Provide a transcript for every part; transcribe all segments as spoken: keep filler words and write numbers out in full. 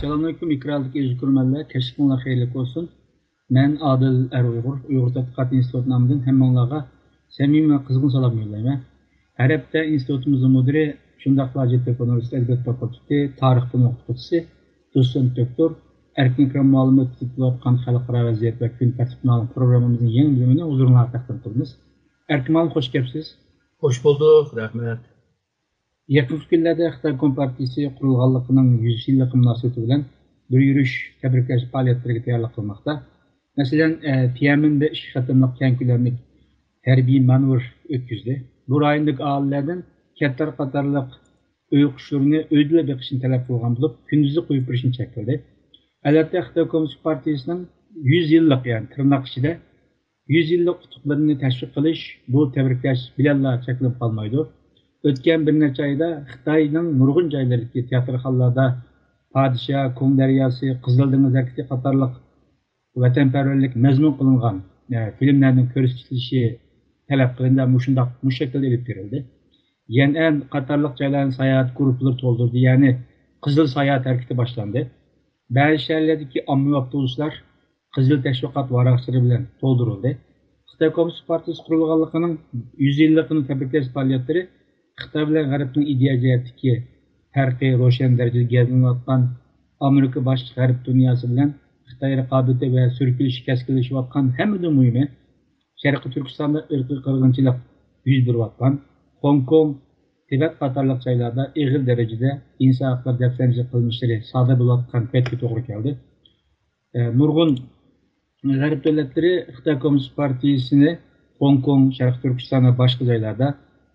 ئەسسالامۇئەلەيكۇم، ئېكراندىكى ئۆز كۆرۈرمەنلەر، كەچلىكىڭلار خەيرلىك بولسۇن. مەن ئادىل ئەر ئۇيغۇر، ئۇيغۇر تەتقىقات ئىنستىتۇتى نامىدىن ھەممىڭلارغا سەمىمىي ۋە قىزغىن سالام يوللايمەن. ھەر ھەپتە ئىنستىتۇتىمىزنىڭ مۇدىرى، شۇنداقلا ھاجەتتەك ئۇنىۋېرسىتېت ئەدەبىيات فاكۇلتېتى تارىخ پەن ئوقۇتقۇچىسى، دوتسېنت دوكتور ئەركىن ئىكرام مۇئەللىم ئۆتكۈزۈپ كېلىۋاتقان خەلقئارا ۋەزىيەت ۋە كۈن تەرتىپى ناملىق پروگراممىمىزنىڭ يېڭى بۆلۈمىنى ھۇزۇرۇڭلارغا تەقدىم قىلىمىز. ئەركىن مۇئەللىم، خوش كەپسىز. خوش بولدۇق، رەھمەت. يېقىنقى كۈنلەردە خىتاي كومپارتىيىسى قۇرۇلغانلىقىنىڭ يۈز يىللىقى مۇناسىۋىتى بىلەن بىر يۈرۈش تەبرىكلەش پائالىيەتلىرىگە تەييارلىق قىلماقتا. مەسىلەن، ئە، تيەنئەنمېندە ئىككى قېتىملىق كەڭ كۆلەملىك ھەربىي مانېۋىر ئۆتكۈزدى. بۇ رايوندىكى ئائىلىلەردىن كەپتەر قاتارلىق ئۆي قۇشلىرىنى ئۆيدىلا بېقىشنى تەلەپ قىلغان بولۇپ، كۈندۈزى قويۇپ بېرىشنى چەكلىدى. ئەلۋەتتە، خىتاي كوممۇنىست پارتىيىسىنىڭ يۈز يىللىق، يەنى تىرناق ئىچىدە يۈز يىللىق ئۇتۇقلىرىنى تەشۋىق قىلىش بۇ تەبرىكلەش بىلەنلا چەكلىنىپ قالمايدۇ. ئۆتكەن بىر نەچچە ئايدا خىتاينىڭ نۇرغۇن جايلىرىدىكى تىياتىرخانىلاردا پادىشاھ، كۇڭ دەرياسى، قىزىل دېڭىز ھەرىكىتى قاتارلىق ۋەتەنپەرۋەرلىك مەزمۇن قىلىنغان، ئە، فىلىملەرنىڭ كۆرسىتىلىشى تەلەپ قىلىندى ۋە مۇشۇنداق، مۇشۇ شەكىلدە ئېلىپ بېرىلدى. يەنئەن قاتارلىق جايلارنى ساياھەت گۇرۇپپىلىرى تولدۇردى، يەنى قىزىل ساياھەت ھەرىكىتى باشلاندى. بەزى شەھەرلەردىكى ئاممىۋى ئاپتوبۇسلار قىزىل تەشۋىقات ۋاراقچىلىرى بىلەن تولدۇرۇلدى. خىتاي كوممۇنىست پارتىيىسى قۇرۇلغانلىقىنىڭ يۈز يىللىقىنى تەبرىكلەش پائالىيەتلىرى خىتاي بىلەن غەربنىڭ ئىدىيە جەھەتتىكى پەرقى روشەن دەرىجىدە گەۋدىلىنىۋاتقان، ئامېرىكا باشلىق غەرب دۇنياسى بىلەن خىتاي رىقابىتى ۋە سۈركىلىشى كەسكىنلىشىۋاتقان، ھەممىدىن مۇھىمى، شەرقىي تۈركىستاندا ئىرقىي قىرغىنچىلىق يۈز بېرىۋاتقان، خوڭكوڭ، تىبەت قاتارلىق جايلاردا ئېغىر دەرىجىدە ئىنسان ھەقلىرى دەپسەندىچىلىك قىلمىشلىرى سادىر بولۇۋاتقان پەيتكە توغرا كەلدى. ئە، نۇرغۇن غەرب دۆلەتلىرى خىتاي كوممۇنىست پارتىيىسىنى خوڭكوڭ، شەرقىي تۈركىستان ۋە باشقا جايلاردا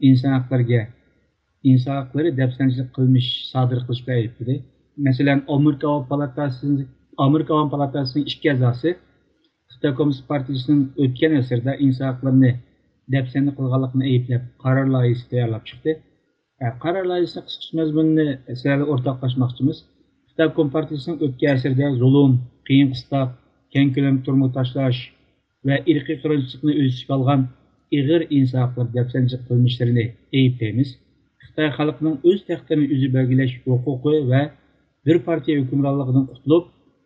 ئىنسان ھەقلىرىگە، ئىنسان ھەقلىرى دەپسەندىچىلىك قىلمىش سادىر قىلىش بىلەن ئەيىبلىدى. مەسىلەن، ئامېرىكا ئاۋام پالاتاسىنىڭ، ئامېرىكا ئاۋام پالاتاسىنىڭ ئىككى ئەزاسى خىتاي كوممۇنىست پارتىيىسىنىڭ ئۆتكەن ئەسىردە ئىنسان ھەقلىرىنى دەپسەندە قىلغانلىقىنى ئەيىبلەپ، قارار لايىھەسى تەييارلاپ چىقتى. ئە، قارار لايىھىسىنىڭ قىسقىچە مەزمۇنىنى سىلەر بىلەن ئورتاقلاشماقچىمىز. خىتاي كومپارتىيىسىنىڭ ئۆتكەن ئەسىردە زۇلۇم، قىيىن-قىستاق، كەڭ كۆلەمدە تۈرمىگە تاشلاش ۋە ئىرقىي قىرغىنچىلىقنى ئۆز ئۈستىگە ئالغان ئېغىر ئىنسان ھەقلىرى دەپسەندىچىلىك قىلمىشلىرىنى ئەيىبلەيمىز. خىتاي خەلقىنىڭ ئۆز تەقدىرىنى ئۆزى بەلگىلەش ھوقۇقى ۋە بىر پارتىيە ھۆكۈمرانلىقىدىن قۇتۇلۇپ،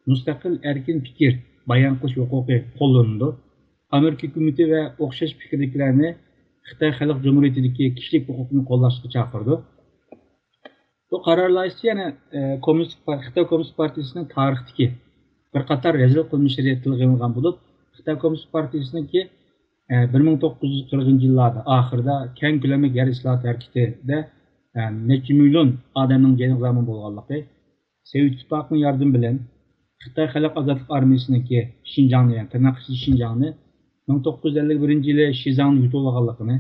مۇستەقىل ئەركىن پىكىر بايان قىلىش ھوقۇقى قوللىنىدۇ. ئامېرىكا ھۆكۈمىتى ۋە ئوخشاش پىكىردىكىلەرنى خىتاي خەلق جۇمھۇرىيىتىدىكى كىشىلىك ھوقۇقنى قوللاشقا چاقىرىدۇ. بۇ قارار لايىھىسى يەنە، ئە، كوممۇنىست پار-، خىتاي كوممۇنىست پارتىيىسىنىڭ تارىختىكى بىر قاتار رەزىل قىلمىشلىرى تىلغا ئېلىنغان بولۇپ، خىتاي كوممۇنىست پارتىيىسىنىڭكى، ئە، بىر مىڭ توققۇز يۈز قىرىقىنچى يىللاردا ئاخىرىدا كەڭ كۆلەملىك يەر ئىسلاھاتى ھەرىكىتىدە، ئە، نەچچە مىليون ئادەمنىڭ جېنىغا زامىن بولغانلىقى، سوۋېت ئىتتىپاقىنىڭ ياردىمى بىلەن خىتاي خەلق ئازادلىق ئارمىيىسىنىڭكى شىنجاڭنى، يەنى تىرناق ئىچىدە شىنجاڭنى مىڭ توققۇز يۈز ئەللىك بىرىنچى يىلى شىزاڭنى يۇتۇۋالغانلىقىنى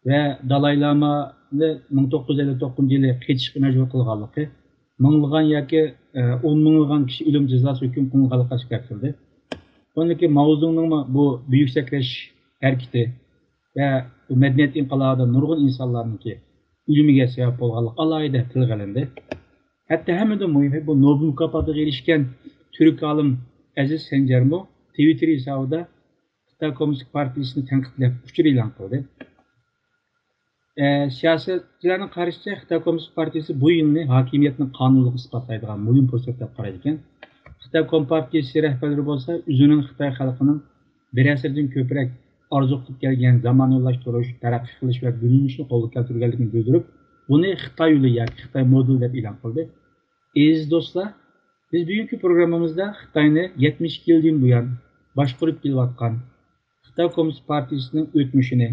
ۋە دالاي لامانى مىڭ توققۇز يۈز ئەللىك توققۇزىنچى يىلى قېچىشقا مەجبۇر قىلغانلىقى، مىڭلىغان ياكى، ئە، ئون مىڭلىغان كىشى ئۆلۈم جازاسى ھۆكۈم قىلىنغانلىقى ئاشكارا قىلدى. ئۇنىڭدىن كېيىن ماۋزېدۇڭنىڭمۇ بۇ بۈيۈك سەكرەش ھەرىكىتى ۋە بۇ مەدەنىيەت ئىنقىلابىدا نۇرغۇن ئىنسانلارنىڭكى ئۆلۈمىگە سەۋەب بولغانلىقى ئالاھىدە تىلغا ئېلىندى. ھەتتا ھەممىدىن مۇھىمى، بۇ نوبېل مۇكاپاتىغا ئېرىشكەن تۈرك ئالىم ئەزىز سەنجەرمۇ تىۋىتتېر ھېسابىدا خىتاي كوممۇنىست پارتىيىسىنى تەنقىدلەپ ئۇچۇر ئېلان قىلدى. ئە، سىياسەتچىلەرنىڭ قارىشىچە، خىتاي كوممۇنىست پارتىيىسى بۇ يىلنى ھاكىمىيەتنىڭ قانۇنلۇقىنى ئىسپاتلايدىغان مۇھىم پۇرسەت دەپ قارايدىكەن. خىتاي كومپارتىيىسى رەھبەرلىرى بولسا ئۆزىنىڭ خىتاي خەلقىنىڭ بىر ئەسىردىن كۆپرەك ئارزۇ قىلىپ كەلگەن زامانىۋىلاشتۇرۇش، تەرەققىي قىلىش ۋە گۈللىنىشنى قولغا كەلتۈرگەنلىكىنى بىلدۈرۈپ، بۇنى خىتاي يولى ياكى خىتاي مودېلى دەپ ئېلان قىلدى. ئەزىز دوستلار، بىز بۈگۈنكى پروگراممىمىزدا خىتاينى يەتمىش ئىككى يىلدىن بۇيان باشقۇرۇپ كېلىۋاتقان خىتاي كوممۇنىست پارتىيىسىنىڭ ئۆتمۈشىنى،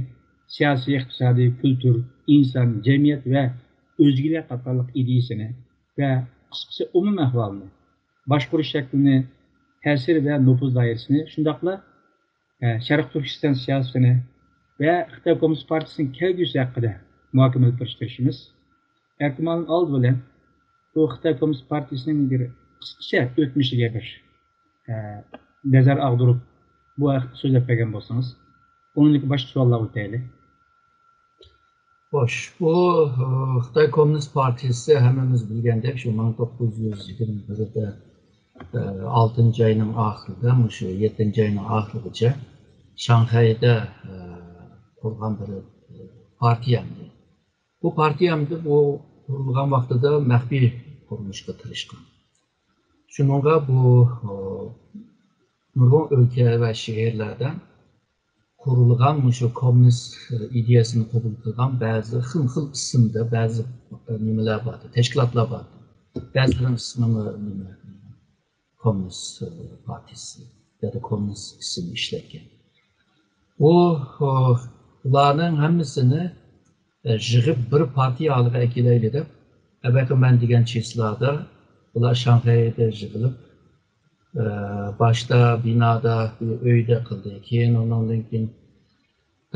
سىياسىي، ئىقتىسادىي، كۈلتۈر، ئىنسان، جەمئىيەت ۋە ئۆزگىلەر قاتارلىق ئىدىيىسىنى ۋە قىسقىسى ئومۇمىي ئەھۋالىنى، باشقۇرۇش شەكلىنى، تەسىر ۋە نوپۇز دائىرىسىنى، شۇنداقلا ئە، شەرقىي تۈركىستان سىياسىتىنى ۋە خىتاي كوممۇنىست پارتىيىسىنىڭ كەلگۈسى ھەققىدە مۇھاكىمە ئېلىپ بېرىشقا تىرىشىمىز. ئەركىن مۇئەللىم، ئالدى بىلەن بۇ خىتاي كوممۇنىست پارتىيىسىنىڭ بىر قىسقىچە ئۆتمۈشىگە بىر، ئە، نەزەر ئاغدۇرۇپ، بۇ ھەقتە سۆزلەپ بەرگەن بولسىڭىز، ئۇنىڭدىن كېيىن باشقا سوئاللارغا ئۆتەيلى. خوش، بۇ، ئى، خىتاي كوممۇنىست پارتىيىسى ھەممىمىز بىلگەندەك، شۇ مىڭ توققۇز يۈز يىگىرمە بىردە، ئى، ئالتىنچى ئاينىڭ ئاخىرىدا، مۇشۇ يەتتىنچى ئاينىڭ ئاخىرىغىچە شاڭخەيدە، ئى، قۇرغان بىر، ئى، پارتىيە ئىدى. بۇ پارتىيە ئەمدى بۇ قۇرۇلغان ۋاقتىدا مەخپىي قۇرۇلۇشقا تىرىشقان. شۇنىڭغا بۇ، ئۇ، نۇرغۇن ئۆلكە ۋە شەھەرلەردە قۇرۇلغان مۇشۇ كوممۇنىست ئىدىيەسىنى قوبۇل قىلغان بەزى خىل-خىل ئىسىمدا بەزى نېمىلەر بار، تەشكىلاتلار بار. بەزىلىرىنىڭ ئىسمىمۇ نېمە، كوممۇنىست پارتىيىسى يا دا كوممۇنىست ئىسىمنى ئىشلەتكەن. بۇ، ئۇلارنىڭ ھەممىسىنى، ئە، يىغىپ بىر پارتىيە ھالىغا ئەكېلەيلى دەپ، ئەبەقى مەن دېگەن چېسلادا ئۇلار شاڭخەيدە يىغىلىپ، ئە، باشتا بىنادا، بىر ئۆيدە قىلدى. كېيىن ئۇنىڭدىن كېيىن،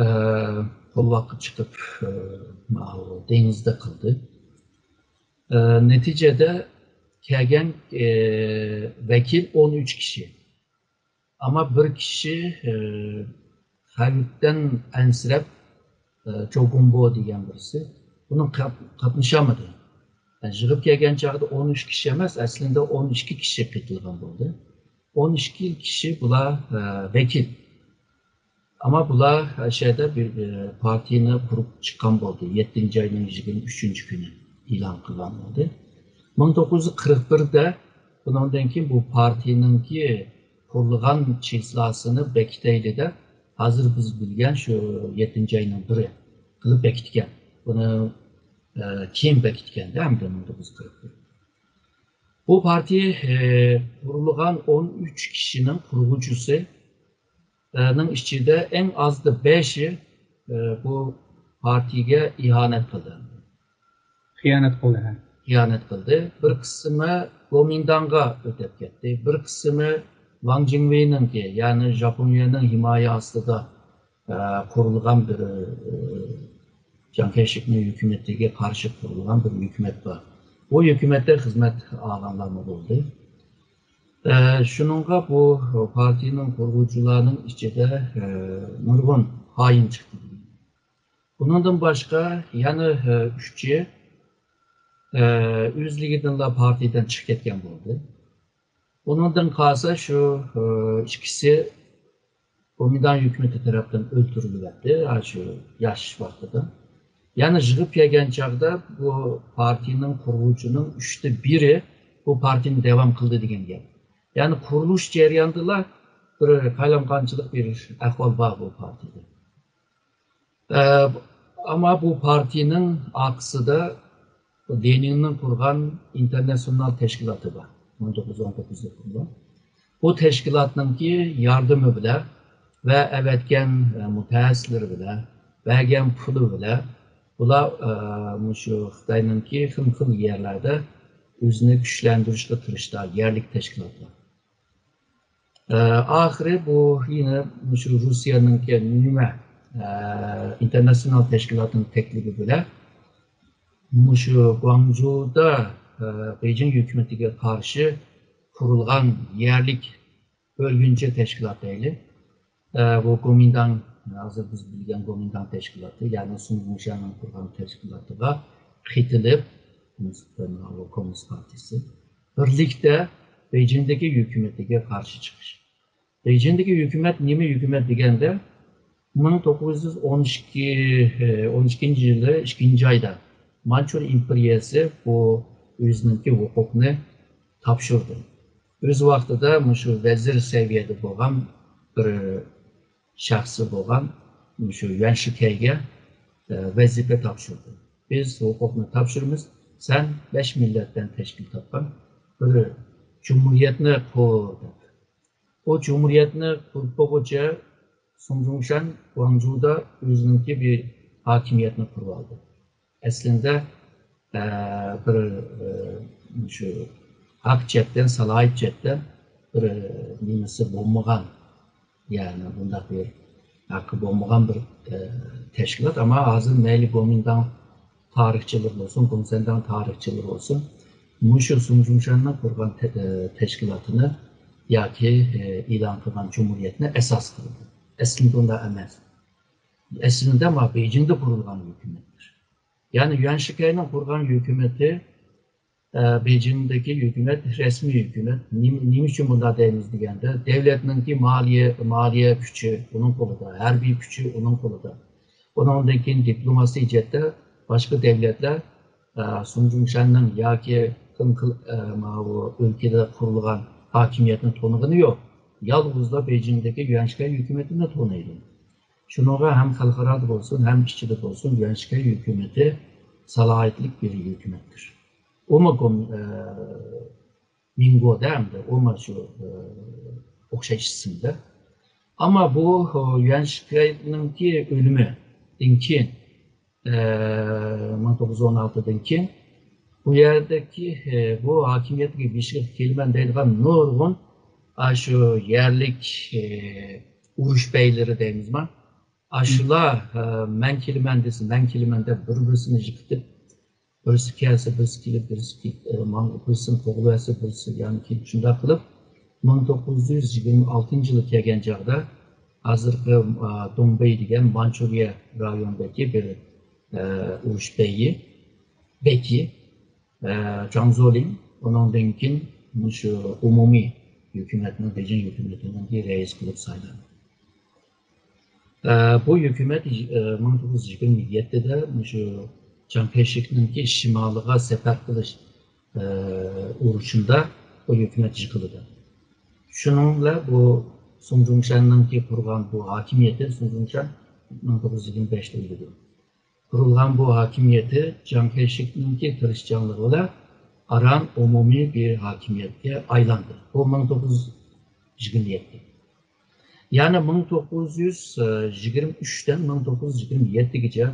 ئە، قولۋاققا چىقىپ، ئە، ماۋۇ دېڭىزدا قىلدى. ئە، نەتىجىدە كەلگەن، ئە، ۋەكىل ئون ئۈچ كىشى. ئەمما بىر كىشى، ئە، خەۋپتىن ئەنسىرەپ، ئە، چوگۇڭبو دېگەن بىرسى، بۇنىڭ قات-، قاتنىشالمىدى. يىغىپ كەلگەن چاغدا ئون ئۈچ كىشى ئەمەس، ئەسلىندە ئون ئىككى كىشى قېتىلغان بولدى. ئون ئىككى كىشى بۇلار، ئە، ۋەكىل. ئەمما بۇلار ئاشۇ يەردە بىر، ئە، پارتىيىنى قۇرۇپ چىققان بولدى، يەتتىنچى ئاينىڭ يىگىرمە ئۈچىنچى كۈنى ئېلان قىلغان بولدى. مىڭ توققۇز يۈز قىرىق بىردە بۇنىڭدىن كېيىن بۇ پارتىيىنىڭكى قۇرۇلغان چېسلاسىنى بېكىتەيلى دەپ، ھازىر بىز بىلگەن شۇ يەتتىنچى ئاينىڭ بىرى قىلىپ بېكىتكەن. بۇنى، ئە، كېيىن بېكىتكەندە، ھەمدە مىڭ توققۇز يۈز قىرىق بىر. بۇ پارتىيە، ئە، قۇرۇلغان ئون ئۈچ كىشىنىڭ قۇرغۇچىسى، ئە، نىڭ ئىچىدە ئەڭ ئازدا بەشى، ئە، بۇ پارتىيەگە ئىھانەت قىلدى. خىيانەت قىلدى، ھە. خىيانەت قىلدى. بىر قىسمى گومىنداڭغا ئۆتۈپ كەتتى. بىر قىسمى ۋاڭ جىڭۋېينىڭكى، يەنى ژاپونىيەنىڭ ھىمايە ئاستىدا، ئە، قۇرۇلغان بىر، ئە، جياڭ كەيشىكنىڭ ھۆكۈمىتىگە قارشى قۇرۇلغان بىر ھۆكۈمەت بار. بۇ ھۆكۈمەتتە خىزمەت ئالغانلارمۇ بولدى. ئە، شۇنىڭغا بۇ پارتىيىنىڭ قۇرغۇچىلارنىڭ ئىچىدە، ئە، نۇرغۇن خائىن چىقتى. بۇنىڭدىن باشقا يەنە، ئە، ئۈچى، ئە، ئۆزلۈكىدىنلا پارتىيىدىن چىقىپ كەتكەن بولدى. ئۇنىڭدىن قالسا شۇ، ئە، ئىككىسى گومىنداڭ ھۆكۈمىتى تەرەپتىن ئۆلتۈرۈلۈۋەتتى، ئاشۇ ياش ۋاقتىدا. يەنى يىغىپ كەلگەن چاغدا بۇ پارتىيىنىڭ قۇرغۇچىنىڭ ئۈچتە بىرى بۇ پارتىيىنى داۋام قىلدى دېگەن گەپ. يەنى قۇرۇلۇش جەريانىدىلا بىر قالايمىقانچىلىق، بىر ئەھۋال بار بۇ پارتىيىدە. ئە، ئەمما بۇ پارتىيىنىڭ ئارقىسىدا لېنىننىڭ قۇرغان ئىنتېرناتسىيونال تەشكىلاتى بار. مىڭ توققۇز يۈز ئون توققۇزدا قۇرۇلغان. بۇ تەشكىلاتنىڭكى ياردىمى بىلەن ۋە ئەۋەتكەن، ئە، مۇتەخەسسىسلىرى بىلەن، بەرگەن پۇلى بىلەن بۇلار، ئە، مۇشۇ خىتاينىڭكى خىل-خىل يەرلەردە ئۆزىنى كۈچلەندۈرۈشكە تىرىشتى، يەرلىك تەشكىلاتلار. ئە، ئاخىرى بۇ يەنە مۇشۇ روسىيەنىڭكى نېمە، ئە، ئىنتېرناتسىيونال تەشكىلاتىنىڭ تەكلىپى بىلەن مۇشۇ گۇاڭجۇدا، ئە، بېيجىڭ ھۆكۈمىتىگە قارشى قۇرۇلغان يەرلىك بۆلگۈنچى تەشكىلات دەيلى. ئە، بۇ گومىنداڭ، ھازىر بىز بىلگەن گومىنداڭ تەشكىلاتى، يەنى سۇن جۇڭشياننىڭ قۇرغان تەشكىلاتىغا قېتىلىپ، كوممۇنىست پارتىيىسى بىرلىكتە بېيجىڭدىكى ھۆكۈمىتىگە قارشى چىقىش. بېيجىڭدىكى ھۆكۈمەت نېمە ھۆكۈمەت دېگەندە، مىڭ توققۇز يۈز ئون ئىككى، ئون ئىككىنچى يىلى ئىككىنچى ئايدا مانچۇر ئىمپېرىيەسى بۇ ئۆزىنىڭكى ھوقۇقنى تاپشۇردى. ئۆز ۋاقتىدا مۇشۇ ۋەزىر سەۋىيەدە بولغان بىر شەخسى بولغان مۇشۇ يۈەن شىكەيگە، ئە، ۋەزىپە تاپشۇردى. بىز ھوقۇقنى تاپشۇرىمىز، سەن بەش مىللەتتىن تەشكىل تاپقان بىر جۇمھۇرىيەتنى قۇر دەپ. ئۇ جۇمھۇرىيەتنى قۇرۇپ بولغۇچە سۇڭ جۇڭشەن گۇاڭجۇدا ئۆزىنىڭكى بىر ھاكىمىيەتنى قۇرۇۋالدى. ئەسلىندە، ئە، بىر، ئە، شۇ ھەق جەھەتتىن، سالاھىيەت جەھەتتىن بىر، ئە، نېمىسى بولمىغان، يەنى بۇنداق بىر ھەققى بولمىغان بىر، ئە، تەشكىلات. ئەمما ھازىر مەيلى گومىنداڭ تارىخچىلىرى بولسۇن، گومىنداڭ تارىخچىلىرى بولسۇن، مۇشۇ سۇڭ جۇڭشەننىڭ قۇرغان تە-، ئە، تەشكىلاتىنى ياكى، ئە، ئېلان قىلغان جۇمھۇرىيەتنى ئاساس قىلدى. ئەسلىدە ئۇنداق ئەمەس. ئەسلىدە ما بېيجىڭدا قۇرۇلغان ھۆكۈمەتلەر. يەنى يۈەن شىكەينىڭ قۇرغان ھۆكۈمىتى، ئە، بېيجىڭدىكى ھۆكۈمەت رەسمىي ھۆكۈمەت. نېمە، نېمە ئۈچۈن بۇنداق دەيمىز دېگەندە، دۆلەتنىڭكى مالىيە، مالىيە كۈچى ئۇنىڭ قولىدا، ھەربىي كۈچى ئۇنىڭ قولىدا. ئۇنىڭدىن كېيىن دىپلوماسىيە جەھەتتە باشقا دۆلەتلەر، ئە، سۇڭ جۇڭشەننىڭ ياكى ئىنقىل-، ئە، ماۋۇ ئۆلكىدە قۇرۇلغان ھاكىمىيەتنى تونۇغىنى يوق. يالغۇزلا بېيجىڭدىكى يۈەنشىكەي ھۆكۈمىتىنى تونۇيدۇ. شۇنىڭغا ھەم خەلقئارادا بولسۇن، ھەم ئىچىدە بولسۇن، يۈەنشىكەي ھۆكۈمىتى سالاھىيەتلىك بىر ھۆكۈمەتتۇر. ئۇمۇ كوم-، ئە، مىڭگودا ئەمدى ئۇمۇ شۇ، ئە، ئوخشاش ئىسىمدا. ئەمما بۇ، ئە، يۈەنشىكەينىڭكى ئۆلۈمىدىن كېيىن، ئە، مىڭ توققۇز يۈز ئون ئالتىدىن كېيىن بۇ يەردىكى، ئە، بۇ ھاكىمىيەتكە بېشىغا كېلىمەن دەيدىغان نۇرغۇن، ئاشۇ يەرلىك، ئە، ئۇرۇش بەيلىرى دەيمىزما؟ ئاشۇلار، ئە، مەن كېلىمەن دېسە، مەن كېلىمەن دەپ بىر-بىرسىنى يىقىتىپ، بىرسى كەلسە، بىرسى كېلىپ، بىرسى كېلىپ، ئە، ماڭ-، بىرسىنى قوغلىۋەتسە، بىرسى يەنە كېلىپ، شۇنداق قىلىپ، مىڭ توققۇز يۈز يىگىرمە ئالتىنچى يىلى كەلگەن چاغدا ھازىرقى، ئە، دوڭبېي دېگەن مانچۇرىيە رايونىدىكى بىر، ئە، ئۇرۇش بەيى، بېكى، ئە، جاڭ زولىڭ، ئۇنىڭدىن كېيىن مۇشۇ ئومۇمىي ھۆكۈمەتنىڭ، بېيجىڭ ھۆكۈمىتىنىڭ رەئىسى بولۇپ سايلاندى. ئە، بۇ ھۆكۈمەت، ئە، مىڭ توققۇز يۈز يىگىرمە يەتتىدە مۇشۇ جاڭ كەيشىكنىڭكى شىمالىغا سەپەر قىلىش، ئە، ئۇرۇشىدا بۇ ھۆكۈمەت يىقىلىدۇ. شۇنىڭ بىلەن بۇ سۇڭ جۇڭشەننىڭكى قۇرغان بۇ ھاكىمىيىتى، سۇڭ جۇڭشەن مىڭ توققۇز يۈز يىگىرمە بەشتە ئۆلىدۇ. قۇرۇلغان بۇ ھاكىمىيىتى جاڭ كەيشىكنىڭكى تىرىشچانلىقى بىلەن ئاران ئومۇمىي بىر ھاكىمىيەتكە ئايلاندى. بۇ مىڭ توققۇز يۈز يىگىرمە يەتتە. يەنى مىڭ توققۇز يۈز يىگىرمە ئۈچتىن مىڭ توققۇز يۈز يىگىرمە يەتتىگىچە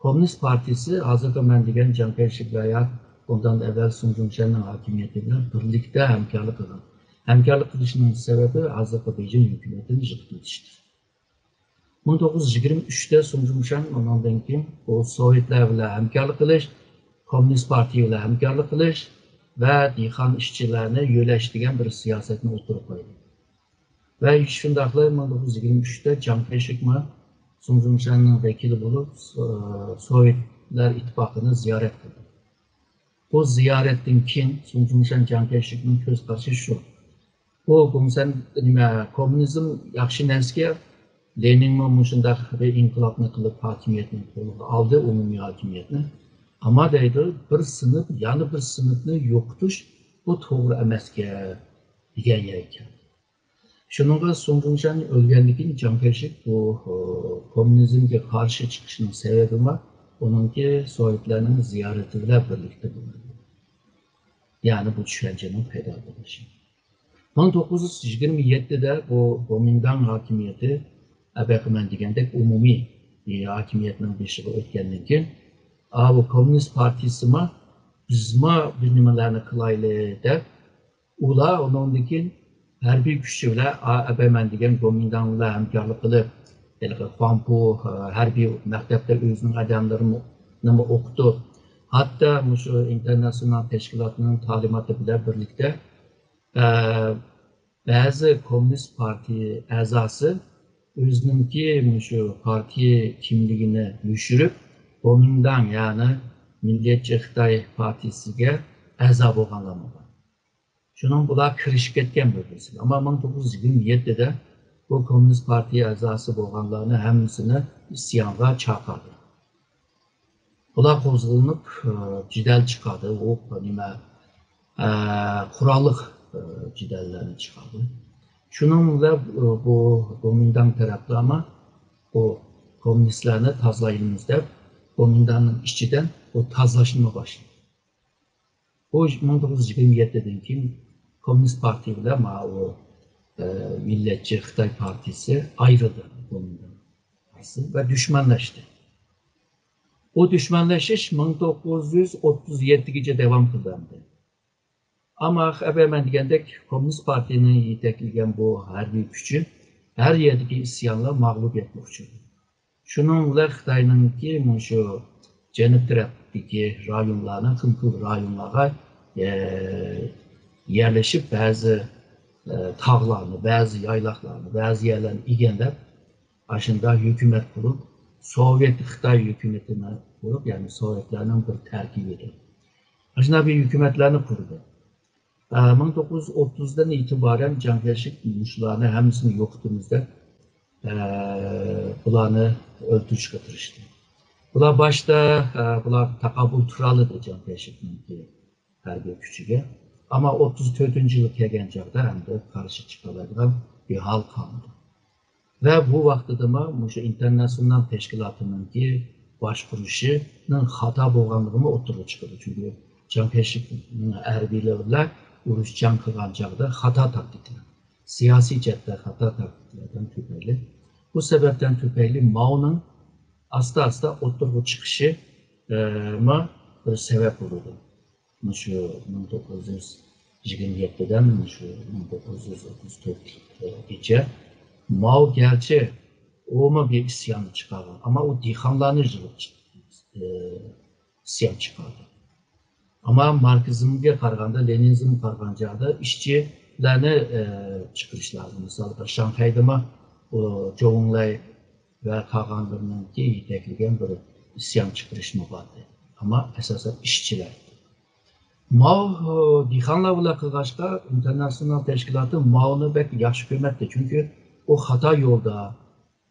كوممۇنىست پارتىيىسى ھازىرقى مەن دېگەن جاڭ كەيشىك ۋە يا ئۇندىن ئەۋۋەل سۇڭ جۇڭشەننىڭ ھاكىمىيىتى بىلەن بىرلىكتە ھەمكارلىق قىلغان. ھەمكارلىق قىلىشنىڭ سەۋەبى ھازىرقى بېيجىڭ ھۆكۈمىتىنى يىقىتىۋېتىشتۇر. مىڭ توققۇز يۈز يىگىرمە ئۈچتە سۇڭ جۇڭشەن ئۇنىڭدىن كېيىن بۇ سوۋېتلار بىلەن ھەمكارلىق قىلىش، كوممۇنىست پارتىيە بىلەن ھەمكارلىق قىلىش ۋە دېھقان ئىشچىلارنى يۆلەش دېگەن بىر سىياسەتنى ئوتتۇرىغا قويدى. ۋە شۇنداقلا مىڭ توققۇز يۈز يىگىرمە ئۈچتە جاڭ كەيشىكمۇ سۇڭ جۇڭشەننىڭ ۋەكىلى بولۇپ، سو-، سوۋېتلار ئىتتىپاقىنى زىيارەت قىلدى. بۇ زىيارەتتىن كېيىن سۇڭ جۇڭشەن جاڭ كەيشىكنىڭ كۆز قارىشى شۇ. بۇ گوڭسەن، نېمە، كوممۇنىزم ياخشى نەرسىكەن، لېنىنمۇ مۇشۇنداق بىر ئىنقىلابنى قىلىپ ھاكىمىيەتنى قولىغا ئالدى، ئومۇمىي ھاكىمىيەتنى. ئەمما دەيدۇ، بىر سىنىپ يەنە بىر سىنىپنى يوقىتىش بۇ توغرا ئەمەسكەن دېگەن يەرگە كەلدى. شۇنىڭغا سۇڭ جۇڭشەن ئۆلگەندىن كېيىن جاڭ كەيشىك بۇ، ئۇ، كوممۇنىزمگە قارشى چىقىشنىڭ سەۋەبىمۇ ئۇنىڭكى سوۋېتلارنىڭ زىيارىتى بىلەن بىرلىكتە بولدى. يەنى بۇ چۈشەنچىنىڭ پەيدا بولۇشى. مىڭ توققۇز يۈز يىگىرمە يەتتىدە بۇ گومىنداڭ ھاكىمىيىتى ئەبەقىمەن دېگەندەك ئومۇمىي، ئى، ھاكىمىيەتنىڭ بېشىغا ئۆتكەندىن كېيىن، ئاۋۇ كوممۇنىست پارتىيىسىمۇ بىزمۇ بىر نېمىلەرنى قىلايلى دەپ، ئۇلار ئۇنىڭدىن كېيىن ھەربىي كۈچى بىلەن ئا-، ئەبەمەن دېگەن گومىنداڭ بىلەن ھەمكارلىق قىلىپ، ھېلىقى خۇاڭپۇ، ئە، ھەربىي مەكتەپتە ئۆزىنىڭ ئادەملىرىنىمۇ ئوقۇتۇپ، ھەتتا مۇشۇ ئىنتېرناتسىونال تەشكىلاتنىڭ تالىماتى بىلەن بىرلىكتە، ئە، بەزى كوممۇنىست پارتىيە ئەزاسى ئۆزىنىڭكى مۇشۇ پارتىيە كىملىكىنى يوشۇرۇپ، گومىنداڭ، يەنى مىللەتچى خىتاي پارتىيىسىگە ئەزا بولغانلارمۇ بار. شۇنىڭ بۇلار كىرىشىپ كەتكەن بىر بىرسىگە. ئەمما مىڭ توققۇز يۈز يىگىرمە يەتتىدە بۇ كوممۇنىست پارتىيە ئەزاسى بولغانلارنى ھەممىسىنى ئىسيانغا چاقىردى. بۇلار قوزغىلىنىپ، ئە، جېدەل چىقاردى. ئۇ نېمە، ئە، قوراللىق، ئە، جېدەللەرنى چىقاردى. شۇنىڭ بىلەن، ئە، بۇ گومىنداڭ تەرەپلەرمۇ بۇ كوممۇنىستلارنى تازىلايمىز دەپ، گومىنداڭنىڭ ئىچىدىن بۇ تازىلاشنىمۇ باشلىدى. بۇ مىڭ توققۇز يۈز يىگىرمە يەتتىدىن كېيىن كوممۇنىست پارتىيە بىلەن ماۋۇ، ئە، مىللەتچى خىتاي پارتىيىسى ئايرىلدى، گومىنداڭ پارتىيىسى، ۋە دۈشمەنلەشتى. بۇ دۈشمەنلىشىش مىڭ توققۇز يۈز ئوتتۇز يەتتىگىچە داۋام قىلدى. ئەمما ئەبەمەن دېگەندەك كوممۇنىست پارتىيىنى يېتەكلىگەن بۇ ھەربىي كۈچى ھەر يەردىكى ئىسيانلار مەغلۇبىيەتكە ئۇچرىدى. شۇنىڭ بىلەن خىتاينىڭكى مۇشۇ جەنۇب تەرەپتىكى رايونلارنى خىل خىل رايونلارغا، ئە، يەرلىشىپ، بەزى، ئە، تاغلارنى، بەزى يايلاقلارنى، بەزى يەرلەرنى ئىگىلەپ، ئاشۇنداق ھۆكۈمەت قۇرۇپ، سوۋېت خىتاي ھۆكۈمىتىنى قۇرۇپ، يەنى سوۋېتلارنىڭ بىر تەركىبىدە ئاشۇنداق بىر ھۆكۈمەتلەرنى قۇردى. ئە، مىڭ توققۇز يۈز ئوتتۇزدىن ئېتىبارەن جاڭ كەيشىك مۇشۇلارنى ھەممىسىنى يوقىتىمىز دەپ، ئە، بۇلارنى ئۆلتۈرۈشكە تىرىشتى. بۇلار باشتا، ئە، بۇلار تاقابىل تۇرالىدى جاڭ كەيشىكنىڭكى ھەربىي كۈچىگە. ئەمما ئوتتۇز تۆتىنچى يىلى كەلگەن چاغدا ئەمدى قارشى چىقالايدىغان بىر ھال قالمىدى. ۋە بۇ ۋاقتىدىمۇ مۇشۇ ئىنتېرناتسىونال تەشكىلاتىنىڭكى باشقۇرۇشىنىڭ خاتا بولغانلىقىمۇ ئوتتۇرىغا چىقىدۇ. چۈنكى جاڭ كەيشىنىڭ ھەربىيلىرى بىلەن ئۇرۇش جەڭ قىلغان چاغدا خاتا تاكتىكىلار، سىياسىي جەھەتتە خاتا تاكتىكىلاردىن تۈپەيلى، بۇ سەۋەبتىن تۈپەيلى ماۋنىڭ ئاستا-ئاستا ئوتتۇرىغا چىقىشى، ئە، ما بىر سەۋەب بولىدۇ. مۇشۇ مىڭ توققۇز يۈز يىگىرمە يەتتىدىن مۇشۇ مىڭ توققۇز يۈز ئوتتۇز تۆتكىچە ماۋ گەرچە ئۇمۇ بىر ئىسياننى چىقارغان، ئەمما ئۇ دېھقانلارنى يىغىپ چىق-، ئىسيان چىقاردى. ئەمما ماركسىزمغا قارىغاندا، لېنىنىزمغا قارىغان چاغدا ئىشچىلارنى، ئە، چىقىرىش لازىم. مىسالغا، شاڭخەيدىمۇ ئۇ جوۋۇڭلەي ۋە قالغانلىرىنىڭكى يېتەكلىگەن بىر ئىسيان چىقىرىشمۇ باردى. ئەمما ئاساسەن ئىشچىلار. ماۋ، ئە، دېھقانلار بىلەن قىلغاچقا، ئىنتېرناتسىونال تەشكىلاتى ماۋنى بەك ياخشى كۆرمەتتى. چۈنكى ئۇ خاتا يولدا،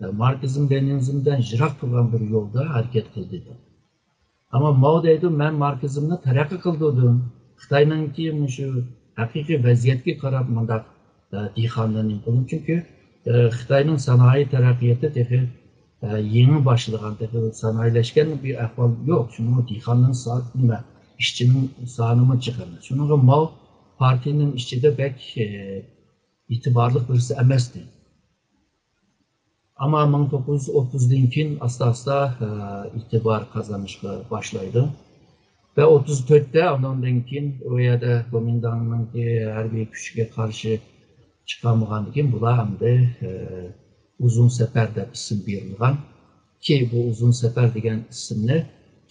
ئە، ماركسىزم لېنىنىزمدىن يىراق تۇرغان بىر يولدا ھەرىكەت قىلدى. ئەمما ماۋ دەيدۇ، مەن ماركسىزمنى تەرەققىي قىلدۇردۇم. خىتاينىڭكى مۇشۇ ھەقىقىي ۋەزىيەتكە قاراپ مۇنداق، ئە، دېھقانلارنى قىلدىم. چۈنكى، ئە، خىتاينىڭ سانائىي تەرەققىياتى تېخى، ئە، يېڭى باشلىغان، تېخى سانائىيلەشكەن بىر ئەھۋال يوق. شۇنىڭ دېھقاننىڭ سا-، نېمە، ئىشچىنىڭ سانىمۇ جىق ئەمەس. شۇنىڭغا ماۋ پارتىيىنىڭ ئىچىدە بەك، ئە، ئېتىبارلىق بىرسى ئەمەستى. ئەمما مىڭ توققۇز يۈز ئوتتۇزدىن كېيىن ئاستا-ئاستا، ئە، ئېتىبار قازىنىشقا باشلايدۇ. ۋە ئوتتۇز تۆتتە ئۇنىڭدىن كېيىن ئۇ يەردە گومىنداڭنىڭكى ھەربىي كۈچىگە قارشى چىقالمىغاندىن كېيىن بۇلار ئەمدى، ئە، ئۇزۇن سەپەر دەپ ئىسىم بېرىلغان. كى بۇ ئۇزۇن سەپەر دېگەن ئىسىمنى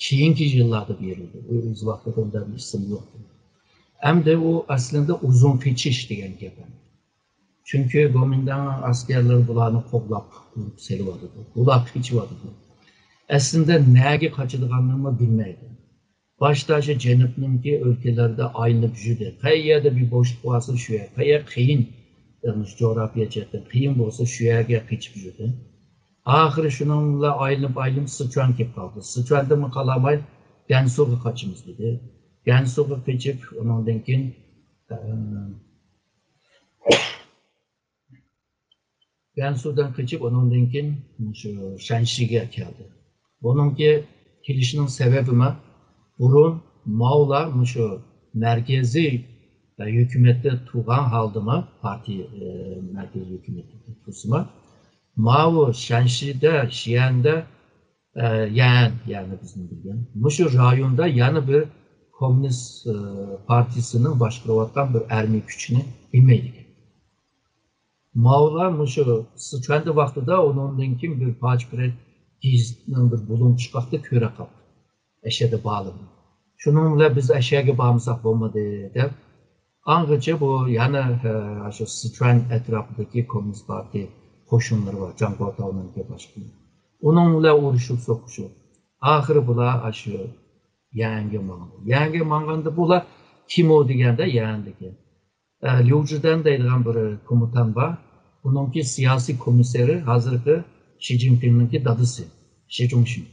كېيىنكى يىللاردا بېرىلدى. ئۆز ۋاقتىدا ئۇنداق بىر ئىسىم يوق. ئەمدى ئۇ ئەسلىندە ئۇزۇن قېچىش دېگەن گەپ. چۈنكى گومىنداڭ ئەسكەرلىرى بۇلارنى قوغلاپ ئۇرۇپ سېلىۋاتىدۇ. بۇلار قېچىۋاتىدۇ. ئەسلىدە نەگە قاچىدىغانلىرىنىمۇ بىلمەيدۇ. باشتا شۇ جەنۇبنىڭكى ئۆلكىلەردە ئايلىنىپ يۈردى. قەيەردە بىر بوشلۇق بولسا شۇ يەر، قەيەر قىيىن، يەنى شۇ جۇغراپىيە جەھەتتىن قىيىن بولسا شۇ يەرگە قېچىپ يۈردى. ئاخىرى شۇنىڭ بىلەن ئايلىنىپ ئايلىنىپ سىچۈەنگە كېلىپ قالدى. سىچۈەندىنمۇ قالالماي گەنسۇغا قاچىمىز دېدى. گەنسۇغا قېچىپ ئۇنىڭدىن كېيىن، ئە، گەنسۇدىن قېچىپ، ئۇنىڭدىن كېيىن شۇ شەنشىگە كەلدى. بۇنىڭكى كېلىشىنىڭ سەۋەبىمۇ، بۇرۇن ماۋلار مۇشۇ مەركىزىي ھۆكۈمەتتە تۇرغان ھالدىمۇ، پارتىيە، ئى، مەركىزىي ھۆكۈمەتتە تۇرسىمۇ، ماۋۇ شەنشىدە، شيەندە، ئى، يەن، يەنى بىزنىڭ بىلگەن، مۇشۇ رايوندا يەنە بىر كوممۇنىست، ئى، پارتىيىسىنىڭ باشقۇرۇۋاتقان بىر ئەرمىي كۈچىنى بىلمەيدىكەن. ماۋلار مۇشۇ سىچۈەندە ۋاقتىدا ئۇنىڭدىن كېيىن بىر پاچ پرېد گېزىتنىڭ بىر بۇلۇڭ چىقاقتا كۆرە قاپتۇ. ئەشەدە بالىنى. شۇنىڭ بىلەن بىز ئەشەگە بارمىساق بولمىدى دەپ، ئاڭغىچە بۇ يەنە، ئە، شۇ سىچۈەن ئەتراپىدىكى كوممۇنىست پارتىيە قوشۇنلىرى بار، جاڭ گوتاۋنىڭكى باشقىلار. ئۇنىڭ بىلەن ئۇرۇشۇپ سوقۇشۇپ، ئاخىرى بۇلار ئاشۇ يەنگە ماڭدى. يەنگە ماڭغاندا بۇلار كىم ئۇ دېگەندە يەندىكى، ئە، ليۇ جىدەن دەيدىغان بىر كومىتان بار. ئۇنىڭكى سىياسىي كومىسسارى ھازىرقى شى جىنپىڭنىڭكى دادىسى، شى جۇڭشىن.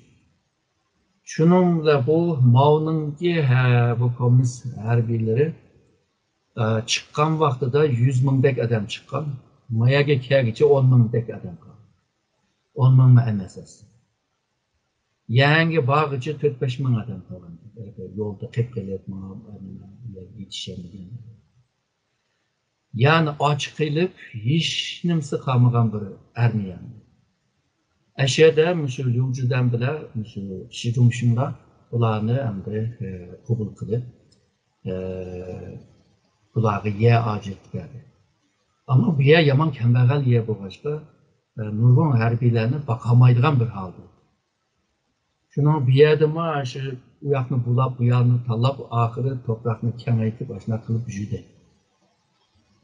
شۇنىڭ بىلەن بۇ ماۋنىڭكى، ھە، بۇ كوممۇنىست ھەربىيلىرى، ئە، چىققان ۋاقتىدا يۈز مىڭدەك ئادەم چىققان. ما يەرگە كەلگۈچە ئون مىڭدەك ئادەم قالغان. ئون مىڭمۇ ئەمەس ئەسلى. يەنگە بارغۇچە تۆت بەش مىڭ ئادەم قالغان. يولدا قېپ قېلىپ، ماڭا، يېتىشەلمىگەن. يەنى ئاچ قېلىپ، ھېچنېمىسى قالمىغان بىر ئارمىيە. ئەشەدە مۇشۇ ليۇ جىدەن بىلەن مۇشۇ شى جۇڭشىنلار بۇلارنى ئەمدى، ئە، قوبۇل قىلىپ، ئە، بۇلارغا يەر ئاجرىتىپ بەردى. ئەمما بۇ يەر يامان كەمبەغەل يەر بولغاچقا، ئە، نۇرغۇن ھەربىيلەرنى باقالمايدىغان بىر ھالدا. شۇنىڭ بۇ يەردىمۇ شۇ ئۇ ياقنى بۇلاپ، بۇ ياقنى تاللاپ، ئاخىرى توپراقنى كېڭەيتىپ، ئاشۇنداق قىلىپ يۈردى.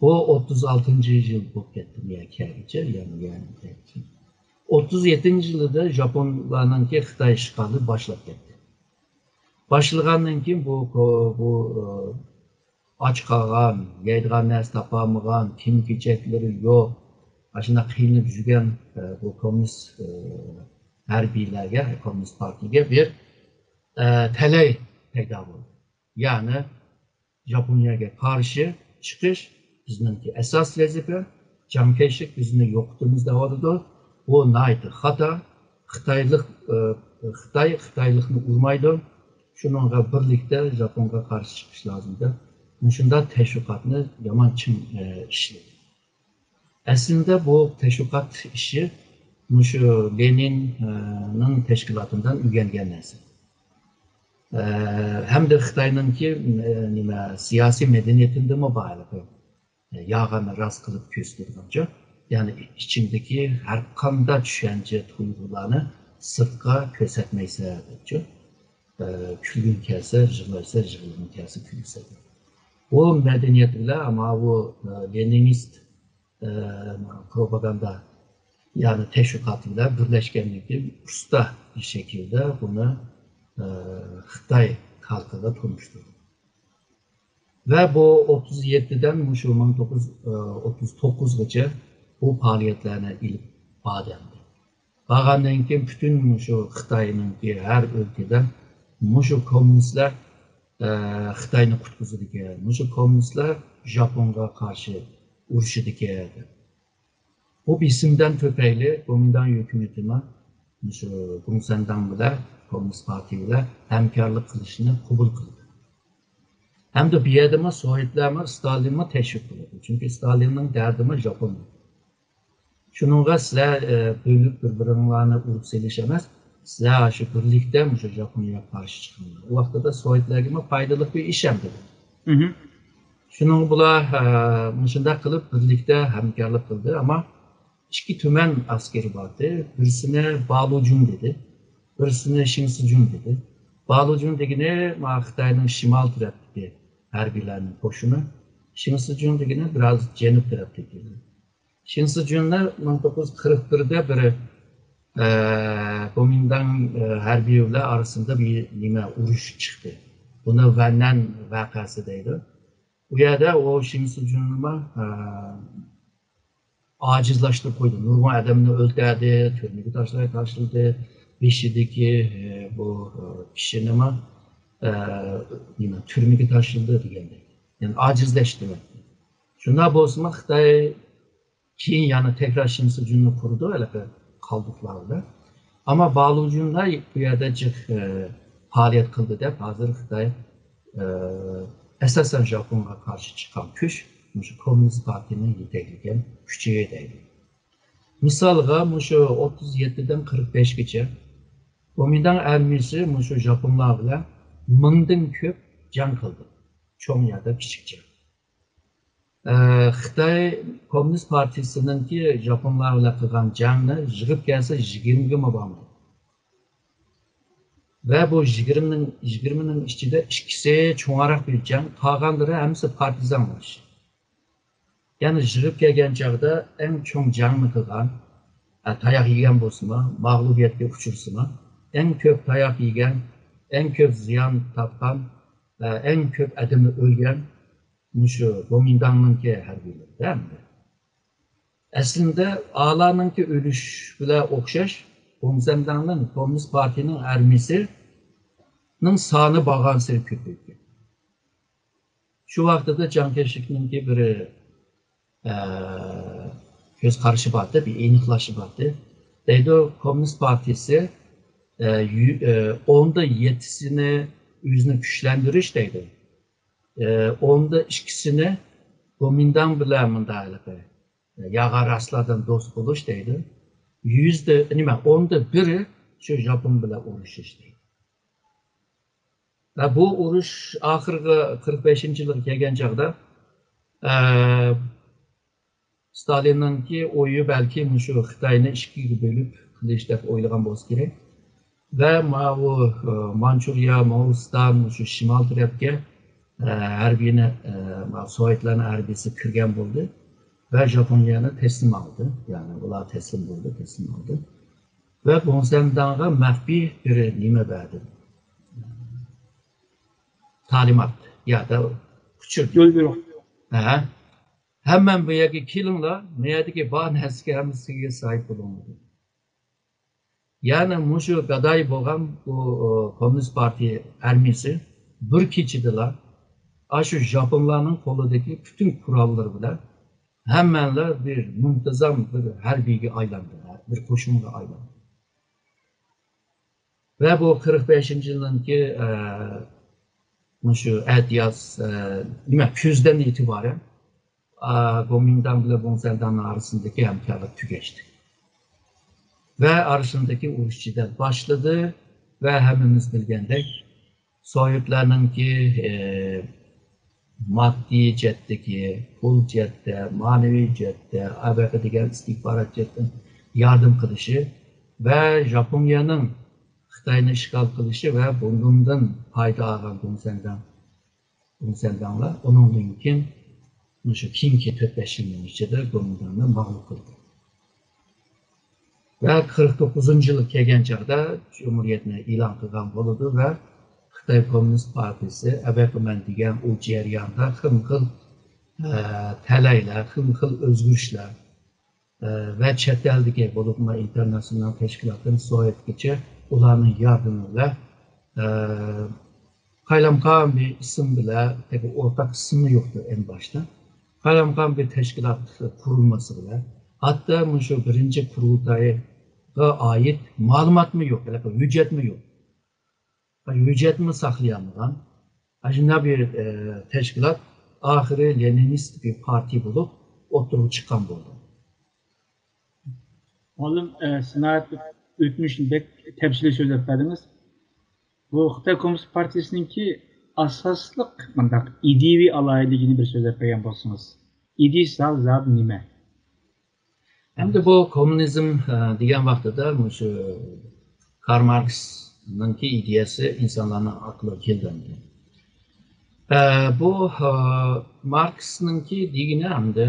بۇ ئوتتۇز ئالتىنچى يىل بولۇپ كەتتى، بۇ يەرگە كەلگۈچە، يەنى، يەنى كەلگۈچە. ئوتتۇز يەتتىنچى يىلىدا ژاپونلارنىڭكى خىتاي ئىشغالى باشلاپ كەتتى. باشلىغاندىن كېيىن بۇ، بۇ، ئاچ قالغان، يەيدىغان نەرسە تاپالمىغان، كىيىم-كېچەكلىرى يوق، ئاشۇنداق قىينىلىپ يۈرگەن، ئە، بۇ كوممۇنىست، ئە، ھەربىيلەرگە، كوممۇنىست پارتىيىگە بىر، ئە، تەلەي پەيدا بولدى. يەنى ياپونىيەگە قارشى چىقىش بىزنىڭكى ئاساسىي ۋەزىپە. جاڭ كەيشىك بىزنى يوقىتىمىز دەۋاتىدۇ. بۇ ناھايىتى خاتا. خىتايلىق، ئە، خىتاي خىتايلىقنى ئۇرمايدۇ. شۇنىڭغا بىرلىكتە ياپونغا قارشى چىقىش لازىم دەپ مۇشۇنداق تەشۋىقاتنى يامان چىڭ، ئە، ئىشلىدى. ئەسلىدە بۇ تەشۋىقات ئىشى مۇشۇ لېنىننىڭ تەشكىلاتىدىن ئۆگەنگەن نەرسە. ئە، ھەمدە خىتاينىڭكى، ئە، نېمە، سىياسىي مەدەنىيىتىدىمۇ بار ھېلىقى، ئە، يالغاننى راست قىلىپ كۆرسىتىدىغانچۇ. يەنى ئىچىڭدىكى ھەر قانداق چۈشەنچە، تۇيغۇلارنى سىرتقا كۆرسەتمەيسەن دەپچۇ. ئە، كۈلگۈڭ كەلسە يىغلايسەن، يىغلىغۇڭ كەلسە كۈلىسەن. بۇ مەدەنىيەت بىلەن ماۋۇ، ئە، لېنىنىست، ئە، پروپاگاندا، يەنى تەشۋىقاتى بىلەن بىرلەشكەندىن كېيىن ئۇستا بىر شەكىلدە بۇنى، ئە، خىتاي خەلقىگە تونۇشتۇردى. ۋە بۇ ئوتتۇز يەتتىدىن مۇشۇ مىڭ توققۇز يۈز ئوتتۇز توققۇزغىچە بۇ پائالىيەتلەرنى ئېلىپ باردى. بارغاندىن كېيىن پۈتۈن مۇشۇ خىتاينىڭكى ھەر ئۆلكىدە مۇشۇ كوممۇنىستلار، ئە، خىتاينى قۇتقۇزىدىكەن، مۇشۇ كوممۇنىستلار ژاپونغا قارشى ئۇرۇشىدىكەن دەپ. بۇ بېسىمدىن تۈپەيلى گومىنداڭ ھۆكۈمىتىمۇ مۇشۇ گوڭسەنداڭ بىلەن، كوممۇنىست پارتىيە بىلەن ھەمكارلىق قىلىشنى قوبۇل قىلدى. ھەمدە بۇ يەردىمۇ سوۋېتلارمۇ، ستالىنمۇ تەشۋىق قىلىدۇ. چۈنكى ستالىننىڭ دەردىمۇ ژاپون. شۇنىڭغا سىلەر، ئە، بۆلۈپ بىر-بىرىڭلارنى ئۇرۇپ سېلىش ئەمەس، سىلەر شۇ بىرلىكتە مۇشۇ ژاپونىيەگە قارشى چىقىڭلار. ئۇ ۋاقتىدا سوۋېتلارغىمۇ پايدىلىق بىر ئىش ئەمدى بۇ. مهم. شۇنىڭغا بۇلار، ئە، مۇشۇنداق قىلىپ بىرلىكتە ھەمكارلىق قىلدى، ئەمما ئىككى تۈمەن ئەسكىرى بار ئىدى. بىرسىنى بالۇجۇن دېدى، بىرسىنى شىڭسىجۇن دېدى. بالۇجۇن دېگىنى ما خىتاينىڭ شىمال تەرەپتىكى ھەربىيلەرنىڭ قوشۇنى. شىڭسىجۇن دېگىنى بىراز جەنۇب تەرەپتىكى. شىڭسىجۇننى مىڭ توققۇز يۈز قىرىق بىردە بىر، ئە، گومىنداڭ، ئە، ھەربىيلەر ئارىسىدا بىر نېمە ئۇرۇش چىقتى. بۇنى ۋەننەن ۋەقەسى دەيدۇ. بۇ يەردە ئۇ شىڭسىجۇننىمۇ، ئە، ئاجىزلاشتۇرۇپ قويدى. نۇرغۇن ئادەمنى ئۆلتۈردى، تۈرمىگە تاشلاي تاشلىدى. بېشىدىكى، ئە، بۇ، ئە، كىشىنىمۇ، ئە، نېمە، تۈرمىگە تاشلىدى دېگەندەك. يەنى ئاجىزلاشتۇرۇۋەتتى. شۇنداق بولسىمۇ خىتاي كېيىن يەنە تەكرار شىنسىجۈننى قۇرىدۇ، ھېلىقى قالدۇقلار بىلەن. ئەمما بالۇجۇنلار بۇ يەردە جىق، ئە، پائالىيەت قىلدى دەپ، ھازىر خىتاي، ئە، ئاساسەن ژاپونغا قارشى چىققان كۈچ مۇشۇ كوممۇنىست پارتىيىنىڭ يېتەكلىگەن كۈچى دەيدۇ. مىسالغا، مۇشۇ ئوتتۇز يەتتىدىن قىرىق بەشكىچە گومىنداڭ ئارمىيىسى مۇشۇ ژاپونلار بىلەن مىڭدىن كۆپ جەڭ قىلدى. چوڭ يا كىچىك جەڭ. ئە، خىتاي كوممۇنىست پارتىيىسىنىڭكى ژاپونلار بىلەن قىلغان جەڭنى يىغىپ كەلسە يىگىرمىگىمۇ بارمايدۇ. ۋە بۇ يىگىرمىنىڭ، يىگىرمىنىڭ ئىچىدە ئىككىسى چوڭراق بىر جەڭ، قالغانلىرى ھەممىسى پارتىزان ئۇرۇش. يەنى يىغىپ كەلگەن چاغدا ئەڭ چوڭ جەڭنى قىلغان، ئە، تاياق يېگەن بولسىمۇ، مەغلۇبىيەتكە ئۇچرىسىمۇ، ئەڭ كۆپ تاياق يېگەن، ئەڭ كۆپ زىيان تارتقان، ئە، ئەڭ كۆپ ئادەمنى ئۆلگەن مۇشۇ گومىنداڭنىڭكى ھەربىيلىرى ئەمدى. ئەسلىندە ئالارنىڭكى ئۆلۈش بىلەن ئوخشاش، گومىنداڭنىڭ كوممۇنىست پارتىيىنىڭ ئارمىيىسىنىڭ سانى بارغانسېرى كۆپەيگەن. شۇ ۋاقتىدا جاڭ كەيشىكنىڭكى بىر، ئە، كۆز قارىشى بارتى، بىر ئېنىقلاشى بارتى. دەيدۇ، كوممۇنىست پارتىيىسى، ئە، يۈ-، ئە، ئوندا يەتتىسىنى ئۆزىنى كۈچلەندۈرۈش دەيدۇ. ئە، ئوندا ئىككىسىنى گومىنداڭ بىلەن مۇنداق ھېلىقى ياغا راسلاردىن دوست بولۇش دەيدۇ. يۈزدە، نېمە، ئوندا بىرى شۇ ژاپون بىلەن ئۇرۇشۇش دەيدۇ. ۋە بۇ ئۇرۇش ئاخىرقى قىرىق بەشىنچى يىلغا كەلگەن چاغدا، ئە، ستالىننىڭكى ئويى بەلكى مۇشۇ خىتاينى ئىككىگە بۆلۈپ قىلىش دەپ ئويلىغان بولسا كېرەك. ۋە ماۋۇ، ئە، مانچۇرىيە، موغۇلىستان، مۇشۇ شىمال تەرەپكە، ئە، ھەربىينى، ئە، ماۋۇ سوۋېتلارنىڭ ھەربىيسى كىرگەن بولدى ۋە ژاپونىيەنى تەسلىم ئالدى. يەنى ئۇلار تەسلىم بولدى، تەسلىم ئالدى. ۋە گوڭسەنداڭغا مەخپىي بىر نېمە بەردى. تالىمات يا دا ئۇچۇر. يول بۇيرۇق. ھە. ھەممەم بۇ يەرگە كېلىڭلار، مۇ يەردىكى بار نەرسىگە ھەممىسىگە ساھىب بولۇڭلار. يەنى مۇشۇ گاداي بولغان بۇ، ئۇ، كوممۇنىست پارتىيە ئارمىيىسى بىر كېچىدىلا ئاشۇ ژاپونلارنىڭ قولىدىكى پۈتۈن قوراللىرى بىلەن ھەممەيلەن بىر مۇنتىزام بىر ھەربىيگە ئايلاندى، بىر قوشۇنغا ئايلاندى. ۋە بۇ قىرىق بەشىنچى يىلنىڭكى، ئە، مۇشۇ ئەتىياز، ئە، نېمە، كۈزدىن ئېتىبارەن، ئا، گومىنداڭ بىلەن بۇڭسەنداڭنىڭ ئارىسىندىكى ھەمكارلىق تۈگەشتى. ۋە ئارىسىندىكى ئۇرۇش جېدەل باشلىدى ۋە ھەممىمىز بىلگەندەك، سوۋېتلارنىڭكى، ئە، ماددىي جەھەتتىكى، پۇل جەھەتتە، مەنىۋى جەھەتتە، ئابەقە دېگەن ئىستىخبارات جەھەتتىن ياردەم قىلىشى ۋە ژاپونىيەنىڭ خىتاينى ئىشغال قىلىشى ۋە بۇنىڭدىن پايدا ئالغان گومىنداڭ، گومىنداڭلار ئۇنىڭدىن كېيىن مۇشۇ كېيىنكى تۆت بەش يىلنىڭ ئىچىدە گومىنداڭنى مەغلۇپ قىلدى. ۋە قىرىق توققۇزىنچى يىل كەلگەن چاغدا جۇمھۇرىيەتنى ئېلان قىلغان بولىدۇ ۋە خىتاي كوممۇنىست پارتىيىسى ئەبەقىمەن دېگەن ئۇ جەرياندا خىلمۇ خىل، ئە، تەلەيلەر، خىلمۇ خىل ئۆزگىرىشلەر، ئە، ۋە چەت ئەلدىكى، بولۇپمۇ ئىنتېرناتسىيونال تەشكىلاتتىن سوۋېتكىچە ئۇلارنىڭ ياردىمى بىلەن، ئە، قايلامقان بىر ئىسىم بىلەن، تېخى ئورتاق ئىسىممۇ يوقتۇ ئەڭ باشتا. قايلامقان بىر تەشكىلات قۇرۇلمىسى بىلەن، ھەتتا مۇشۇ بىرىنچى قۇرۇلتايغا ئائىت مەلۇماتمۇ يوق، ھېلىقى ھۆججەتمۇ يوق. ھۆججەتمۇ ساقلىيالمىغان. ئاشۇنداق بىر، ئە، تەشكىلات ئاخىرى لېنىنىست بىر پارتىيە بولۇپ ئوتتۇرىغا چىققان بولدى. مۇئەللىم، ئە، سىز ناھايىتى ئۆتمۈشنى بەك تەپسىلىي سۆزلەپ بەردىڭىز. بۇ خىتاي كوممۇنىست پارتىيىسىنىڭكى ئاساسلىق مۇنداق ئىدىيىۋى ئالاھىدىلىكىنى بىر سۆزلەپ بەرگەن بولسىڭىز. ئىدىيىسى زادى نېمە؟ ئەمدى بۇ كوممۇنىزم، ئە، دېگەن ۋاقتىدا مۇشۇ كارل ماركسنىڭكى ئىدىيەسى ئىنسانلارنىڭ ئاقلىغا كېلىدۇ ئەمدى. ئە، بۇ، ئە، ماركسنىڭكى دېگىنى ئەمدى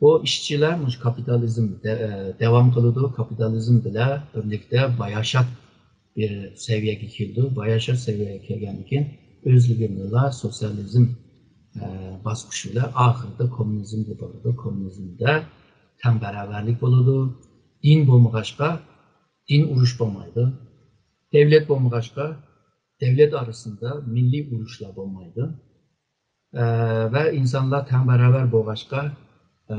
بۇ ئىشچىلار مۇشۇ كاپىتالىزم دە-، ئە، داۋام قىلىدۇ، كاپىتالىزم بىلەن بىرلىكتە باياشات بىر سەۋىيەگە كېلىدۇ. باياشات سەۋىيەگە كەلگەندىن كېيىن ئۆزلۈكىدىنلا سوتسىيالىزم، ئە، باسقۇچى بىلەن ئاخىرىدا كوممۇنىزمغا بارىدۇ. كوممۇنىزمدا تەڭ باراۋەرلىك بولىدۇ. دىن بولمىغاچقا دىن ئۇرۇش بولمايدۇ. دەۋلەت بولمىغاچقا دەۋلەت ئارىسىدا مىللىي ئۇرۇشلار بولمايدۇ. ئە، ۋە ئىنسانلار تەڭ باراۋەر بولغاچقا، ئە،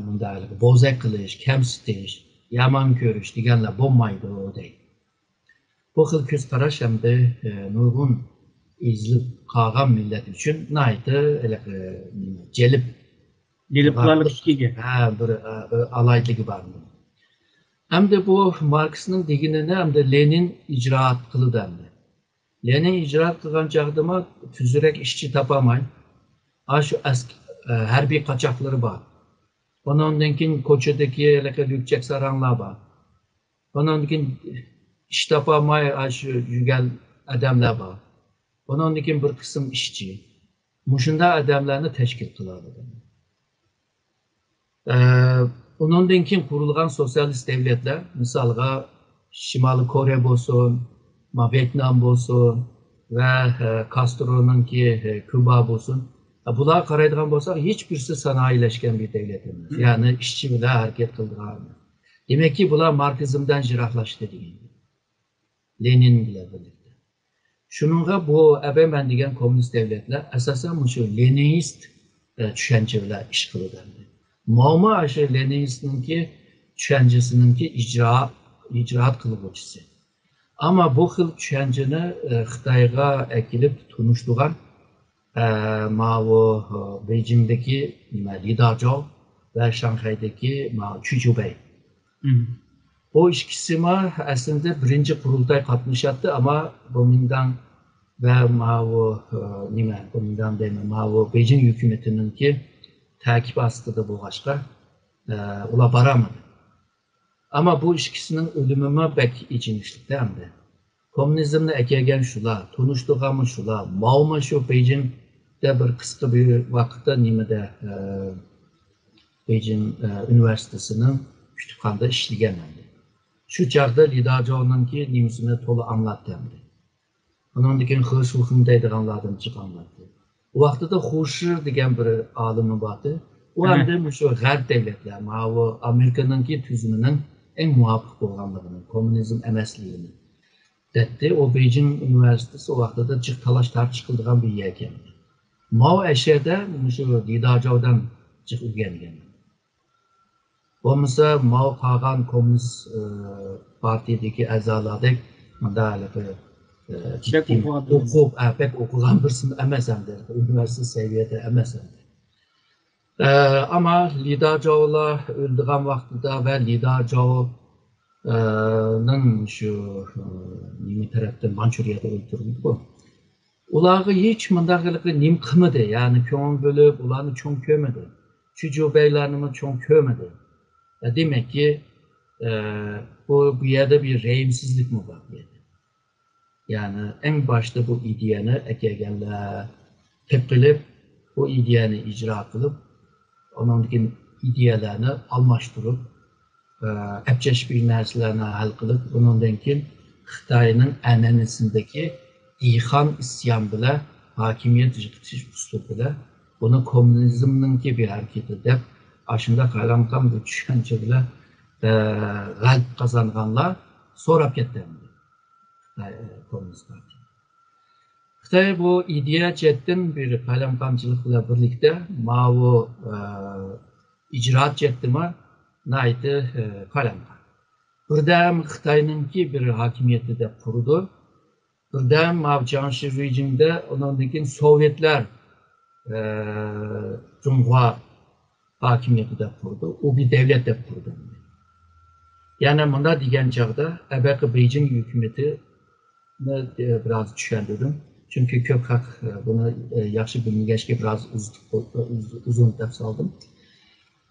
مۇنداق بوزەك قىلىش، كەمسىتىش، يامان كۆرۈش دېگەنلەر بولمايدۇ دەيدۇ. بۇ خىل كۆز قاراش ئەمدى، ئە، نۇرغۇن ئېزىلىپ قالغان مىللەت ئۈچۈن ناھايىتى ھېلىقى جەلپ، جەلپ قىلارلىق ئىكەن. ھە، بىر، ئە، بىر ئالاھىدىلىكى بار. ئەمدى بۇ ماركسنىڭ دېگىنىنى ئەمدى لېنىن ئىجرائات قىلىدۇ ئەمدى. لېنىن ئىجرائات قىلغان چاغدىمۇ تۈزۈرەك ئىشچى تاپالماي، ئاشۇ ئەسك-، ئە، ھەربىي قاچاقلىرى بار. ئۇنىڭدىن كېيىن كوچىدىكى ھېلىقى لۈكچەك ساراڭلار بار. ئۇنىڭدىن كېيىن ئىش تاپالماي ئاشۇ يۈگەن ئادەملەر بار. ئۇنىڭدىن كېيىن بىر قىسىم ئىشچى. مۇشۇنداق ئادەملەرنى تەشكىل قىلالىدى. ئە، ئۇنىڭدىن كېيىن قۇرۇلغان سوتسىيالىست دەۋلەتلەر، مىسالغا، شىمالىي كورېيە بولسۇن، ما، ۋيېتنام بولسۇن ۋە، ئە، كاسترونىڭكى، ئە، كۇبا بولسۇن. ئە، بۇلارغا قارايدىغان بولساق، ھېچ بىرسى سانائىيلەشكەن بىر دەۋلەت ئەمەس. يەنى ئىشچى بىلەن ھەرىكەت قىلىدىغان. دېمەككى، بۇلار ماركسىزمدىن يىراقلاشتى دېگەن. لېنىن بىلەن بىرلىكتە. شۇنىڭغا بۇ ئەبەمەن دېگەن كوممۇنىست دەۋلەتلەر ئاساسەن مۇشۇ لېنىنىست، ئە، چۈشەنچە بىلەن ئىش قىلىدۇ ئەمدى. ماۋمۇ ئاشۇ لېنىنىستنىڭكى چۈشەنچىسىنىڭكى ئىجرا-، ئىجرائات قىلغۇچىسى. ئەمما بۇ خىل چۈشەنچىنى، ئە، خىتايغا ئەكېلىپ تونۇشتۇرغان، ئە، ماۋۇ، ئە، بېيجىڭدىكى نېمە، لى داجاۋ ۋە شاڭخەيدىكى ماۋۇ چۈچۈبەي. بۇ ئىككىسىمۇ ئەسلىدە بىرىنچى قۇرۇلتاي قاتنىشاتتى، ئەمما گومىنداڭ ۋە ماۋۇ، ئە، نېمە، گومىنداڭ دەيمەن، ماۋۇ بېيجىڭ ھۆكۈمىتىنىڭكى تەكىپ ئاستىدا بولغاچقا، ئە، ئۇلار بارالمىدى. ئەمما بۇ ئىككىسىنىڭ ئۆلۈمىمۇ بەك ئېچىنىشلىق ئەمدى. كوممۇنىزمنى ئەكەلگەن شۇلار، تونۇشتۇرغانمۇ شۇلار. ماۋمۇ شۇ بېيجىڭدە بىر قىسقا بىر ۋاقىتتا نېمىدە، ئە، بېيجىڭ، ئە، ئۇنىۋېرسىتېتىنىڭ كۇتۇپخانىدا ئىشلىگەن ئەمدى. شۇ چاغدا لى داجاۋنىڭكى نېمىسىنى تولا ئاڭلاتتى ئەمدى. ئۇنىڭدىن كېيىن خې شۇخېڭ دەيدىغانلاردىن جىق ئاڭلاتتى. ئۇ ۋاقتىدا خۇشى دېگەن بىر ئالىمى بارتى. ئۇ ئەمدى مۇشۇ غەرب دەۋلەتلەر، ماۋۇ ئامېرىكىنىڭكى تۈزۈمىنىڭ ئەڭ مۇۋاپىق بولغانلىقىنى، كوممۇنىزم ئەمەسلىكىنى دەتتى. ئۇ بېيجىڭ ئۇنىۋېرسىتېتى ئۇ ۋاقتىدا جىق تالاش تارتىش قىلىدىغان بىر يەر ئىكەن. ماۋ ئەشەدە مۇشۇ لىداجاۋدىن جىق ئۆگەنگەن. بولمىسا ماۋ قالغان كوممۇنىست، ئى، پارتىيىدىكى ئەزالاردەك مۇنداق ھېلىقى، ئى، جىددىي ئوقۇغان ئوقۇپ، ئە، بەك ئوقۇغان بىرسى ئەمەس ئەمدى. ئۇنىۋېرسىتېت سەۋىيەدە ئەمەس ئەمدى. ئە، ئەمما لىداجاۋلار ئۆلىدىغان ۋاقتىدا ۋە لىداجاۋ، ئە، نىڭ شۇ، ئە، نېمە تەرەپتىن مانچۇرىيەدە ئۆلتۈرۈلدىغۇ. ئۇلارغا ھېچ مۇنداق ھېلىقى نېمە قىلمىدى، يەنى كۆڭۈل بۆلۈپ، ئۇلارنى چوڭ كۆرمىدى. چۈجۈبەيلەرنىمۇ چوڭ كۆرمىدى. ئە، دېمەككى، ئە، بۇ، بۇ يەردە بىر رەھىمسىزلىكمۇ بار بۇ يەردە. يەنى ئەڭ باشتا بۇ ئىدىيەنى ئەكەلگەنلەر تېپىلىپ، بۇ ئىدىيەنى ئىجرا قىلىپ، ئۇنىڭدىن كېيىن ئىدىيەلەرنى ئالماشتۇرۇپ، ئە، ئەپچەشپىي نەرسىلەرنى ھەل قىلىپ، ئۇنىڭدىن كېيىن خىتاينىڭ ئەنئەنىسىدىكى دېھقان ئىسيان بىلەن ھاكىمىيەت يىقىتىش ئۇسلۇبى بىلەن بۇنى كوممۇنىزمنىڭكى بىر ھەرىكىتى دەپ، ئاشۇنداق قالايمىقان بىر چۈشەنچە بىلەن، ئە، غەلىبە قازانغانلار سوراپ كەتتى ئەمدى. خىتاي، ئە، كوممۇنىست پارتىيە. خىتاي بۇ ئىدىيە جەھەتتىن بىر قالايمىقانچىلىق بىلەن بىرلىكتە ماۋۇ، ئە، ئىجرائات جەھەتتىمۇ ناھايىتى، ئە، قالايمىقان. بىردەم خىتاينىڭكى بىر ھاكىمىيىتى دەپ قۇرىدۇ. بىردەم ماۋۇ جياڭشى رېجىمدە ئۇنىڭدىن كېيىن سوۋېتلار، ئە، جۇڭخۇا ھاكىمىيىتى دەپ قۇرىدۇ. ئۇ بىر دەۋلەت دەپ قۇرىدۇ. يەنى مۇنداق دېگەن چاغدا ئەبەقى بېيجىڭ ھۆكۈمىتى نى، ئە، بىراز چۈشەندۈردۈم. چۈنكى كۆپ خەق، ئە، بۇنى، ئە، ياخشى بىلمىگەچكە بىراز ئۇزىتىپ، ئۇز-، ئۇزۇن دەپ سالدىم.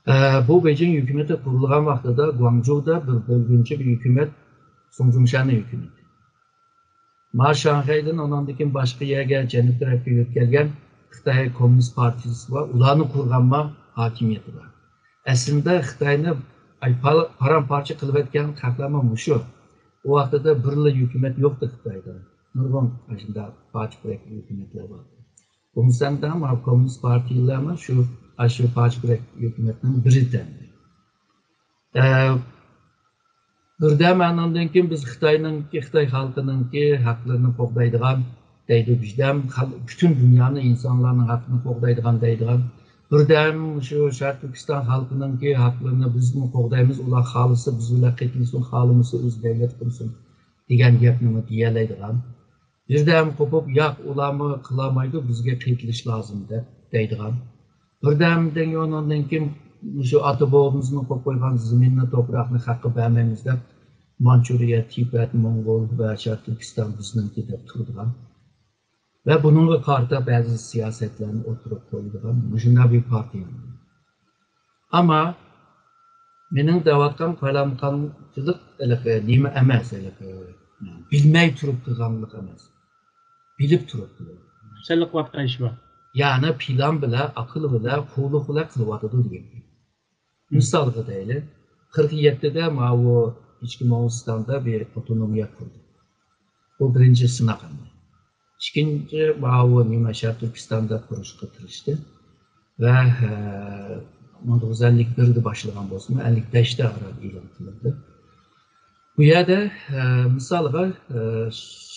ئە، بۇ بېيجىڭ ھۆكۈمىتى قۇرۇلغان ۋاقتىدا گۇاڭجۇدا بىر بۆلگۈنچى بىر ھۆكۈمەت، سۇڭجۇڭشەننىڭ ھۆكۈمىتى. ما شاڭخەيدىن ئۇنىڭدىن كېيىن باشقا يەرگە جەنۇب تەرەپكە يۆتكەلگەن خىتاي كوممۇنىست پارتىيىسى بار، ئۇلارنى قۇرغانما ھاكىمىيىتى بار. ئەسلىدە خىتاينى ئاي-، پال-، پارام-پارچە قىلىۋەتكەن خەقلەرمۇ مۇشۇ. ئۇ ۋاقتىدا بىرلا ھۆكۈمەت يوقتى خىتايدا. نۇرغۇن ئاشۇنداق پارچە-پۈرەك ھۆكۈمەتلەر بار. بولمىسا ئەمدى كوممۇنىست پارتىيىلەرمۇ شۇ، ئاشۇ پارچە-پۈرەك ھۆكۈمەتنىڭ بىرى تەندى. ئە، بىردەم ئانىڭدىن كېيىن بىز خىتاينىڭكى، خىتاي خەلقىنىڭكى ھەقلىرىنى قوغدايدىغان دەيدۇ، بىردەم خەل-، پۈتۈن دۇنيانىڭ ئىنسانلارنىڭ ھەققىنى قوغدايدىغان دەيدىغان، بىردەم شۇ شەرقىي تۈركىستان خەلقىنىڭكى ھەقلىرىنى بىزمۇ قوغدايمىز، ئۇلار خالىسا بىز بىلەن قېتىلسۇن، خالىمىسا ئۆزى دەۋلەت قۇرسۇن دېگەن گەپنىمۇ دېيەلەيدىغان. بىردەم قوپۇپ، ياق، ئۇلارمۇ قىلالمايدۇ، بىزگە قېتىلىش لازىم دەپ دەيدىغان. بىردەمدىن كېيىن، ئۇنىڭدىن كېيىن مۇشۇ ئاتا بوۋىمىزنىڭ قويۇپ قويغان زېمىننى، توپراقنى خەققە بەرمەيمىز دەپ، مانچۇرىيە، تىبەت، موڭغۇل ۋە شەرقىي تۈركىستان بىزنىڭكى دەپ تۇرىدىغان. ۋە بۇنىڭغا قارىتا بەزى سىياسەتلەرنى ئوتتۇرىغا قويىدىغان مۇشۇنداق بىر پارتىيە. ئەمما مېنىڭ دەۋاتقان قالايمىقانچىلىق ھېلىقى نېمە ئەمەس، ھېلىقى بىلمەي تۇرۇپ قىلغانلىق ئەمەس. بىلىپ تۇرۇپ قىلىۋاتىدۇ. سەنلا قىلىۋاتقان ئىش بار. يەنى پىلان بىلەن، ئاقىل بىلەن، قۇۋلۇق بىلەن قىلىۋاتىدۇ دېگەن گەپ. مىسالغا دەيلى، قىرىق يەتتىدە ماۋۇ ئىچكى موڭغۇلىستاندا بىر ئاپتونومىيە قۇردى. بۇ بىرىنچى سىناق ئەمدى. ئىككىنچى، ماۋۇ نېمە، شەرقىي تۈركىستاندا قۇرۇشقا تىرىشتى. ۋە، ئە، مىڭ توققۇز يۈز ئەللىك بىردە باشلىغان بولسىمۇ، ئەللىك بەشتە ئاران ئېلان قىلىندى. بۇ يەردە، ئە، مىسالغا، ئە،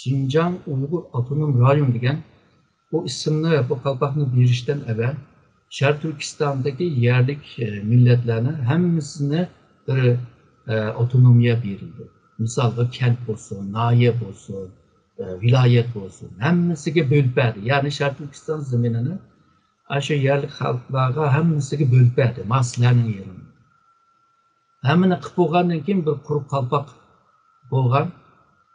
شىنجاڭ ئۇيغۇر ئاپتونوم رايون دېگەن بۇ ئىسىمنى، بۇ قالپاقنى بېرىشتىن ئەۋەل شەرقىي تۈركىستاندىكى يەرلىك، ئە، مىللەتلەرنى ھەممىسىنى بىر، ئە، ئاپتونومىيە بېرىلدى. مىسالغا كەنت بولسۇن، ناھىيە بولسۇن، ئە، ۋىلايەت بولسۇن، ھەممىسىگە بۆلۈپ بەردى. يەنى شەرقىي تۈركىستان زېمىنىنى ئاشۇ يەرلىك خەلقلەرگە ھەممىسىگە بۆلۈپ بەردى. ما سىلەرنىڭ يېرىڭ. ھەممىنى قىلىپ بولغاندىن كېيىن بىر قۇرۇق قالپاق بولغان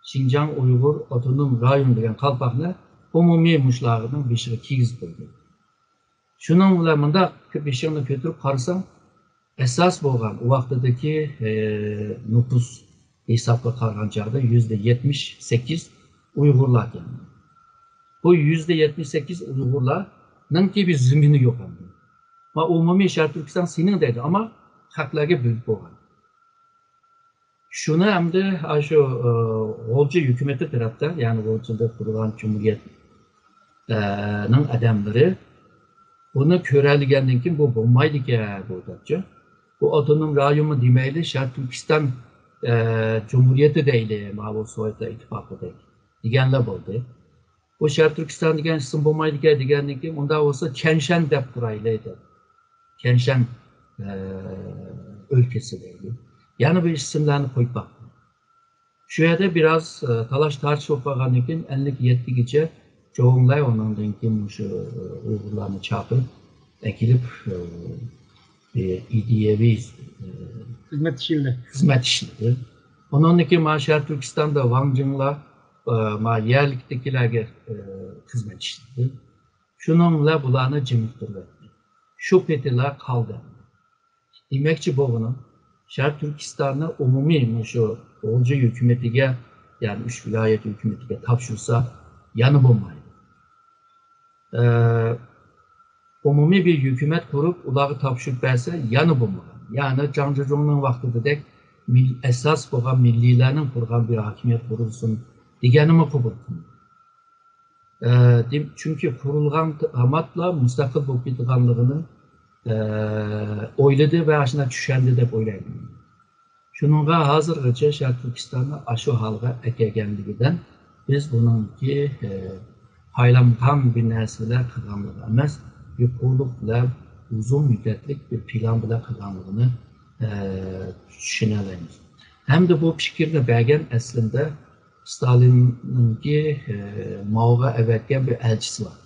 شىنجاڭ ئۇيغۇر ئاپتونوم رايون دېگەن قالپاقنى ئومۇمىي مۇشۇلارنىڭ بېشىغا كىيگۈزۈپ قويدى. شۇنىڭ بىلەن مۇنداق بېشىڭنى كۆتۈرۈپ قارىساڭ، ئاساس بولغان ئۇ ۋاقتىدىكى، ئى، نوپۇس ھېسابقا قارىغان چاغدا يۈزدە يەتمىش سەككىز ئۇيغۇرلاركەن. بۇ يۈزدە يەتمىش سەككىز ئۇيغۇرلارنىڭكى بىر زېمىنى يوق ئەمدى. ما ئومۇمىي شەرقىي تۈركىستان سېنىڭ دەيدۇ، ئەمما خەقلەرگە بۆلۈپ بولغان. شۇنى ئەمدى ئاشۇ، ئى، غۇلجا ھۆكۈمىتى تەرەپتە، يەنى غۇلجىدا قۇرۇلغان جۇمھۇرىيەت، ئى، نىڭ ئادەملىرى بۇنى كۆرەلىگەندىن كېيىن، بۇ بولمايدىكەن، بۇ دەپچۇ. بۇ ئاپتونوم رايونمۇ دېمەيلى، شەرقىي تۈركىستان، ئى، جۇمھۇرىيىتى دەيلى، ماۋۇ سوۋېتلار ئىتتىپاقىدەك دېگەنلەر بولدى. بۇ شەرقىي تۈركىستان دېگەن ئىسىم بولمايدىكەن دېگەندىن كېيىن، ئۇنداق بولسا چيەنشەن دەپ تۇرايلى دەپ. چيەنشەن، ئە، ئۆلكىسى دەيدۇ. يەنە بىر ئىسىملارنى قويۇپ باقتى. شۇ يەردە بىراز، ئە، تالاش تارتىش بولۇپ قالغاندىن كېيىن، ئەللىك يەتتىگىچە چوۋۇڭلاي، ئۇنىڭدىن كېيىن مۇشۇ، ئە، ئۇيغۇرلارنى چاقىرىپ ئەكېلىپ، ئە، بىر ئىدىيەۋى، ئە، خىزمەت ئىشلىدى. خىزمەت ئىشلىدى. ئۇنىڭدىن كېيىن مانا شەرقىي تۈركىستاندا ۋاڭ جىڭلار، ئە، مانا يەرلىكتىكىلەرگە، ئە، خىزمەت ئىشلىدى. شۇنىڭ بىلەن بۇلارنى جىمىقتۇرۇۋەتتى. شۇ پېتىلا قالدى. دېمەكچى بولغىنىم، شەرقىي تۈركىستاننى ئومۇمىي مۇشۇ غۇلجا ھۆكۈمىتىگە، يەنى ئۈچ ۋىلايەت ھۆكۈمىتىگە تاپشۇرسا، يەنە بولمايدۇ. ئە، ئومۇمىي بىر ھۆكۈمەت قۇرۇپ، ئۇلارغا تاپشۇرۇپ بەرسە، يەنە بولمىغان. يەنى جاڭ جۇجۇڭنىڭ ۋاقتىدىدەك مىل-، ئەساس بولغان مىللىيلەرنىڭ قۇرغان بىر ھاكىمىيەت قۇرۇلسۇن دېگەننىمۇ قوبۇل قىلمىدى. ئە، دېم-، چۈنكى قۇرۇلغان تاماتلا مۇستەقىل بولۇپ كېتىدىغانلىقىنى، ئە، ئويلىدى ۋە ئاشۇنداق چۈشەندى دەپ ئويلايمەن. شۇنىڭغا ھازىرغىچە شەرقىي تۈركىستاننى ئاشۇ ھالغا ئەكەلگەنلىكىدىن بىز بۇنىڭكى، ئە، پايلانغان بىر نەرسە بىلەن قىلغانلىقى ئەمەس، بىر قۇرۇق بىلەن ئۇزۇن مۇددەتلىك بىر پىلان بىلەن قىلغانلىقىنى، ئە، چۈشىنەلەيمىز. ھەمدە بۇ پىكىرنى بەرگەن ئەسلىندە ستالىننىڭكى، ئە، ماۋغا ئەۋەتكەن بىر ئەلچىسى بار.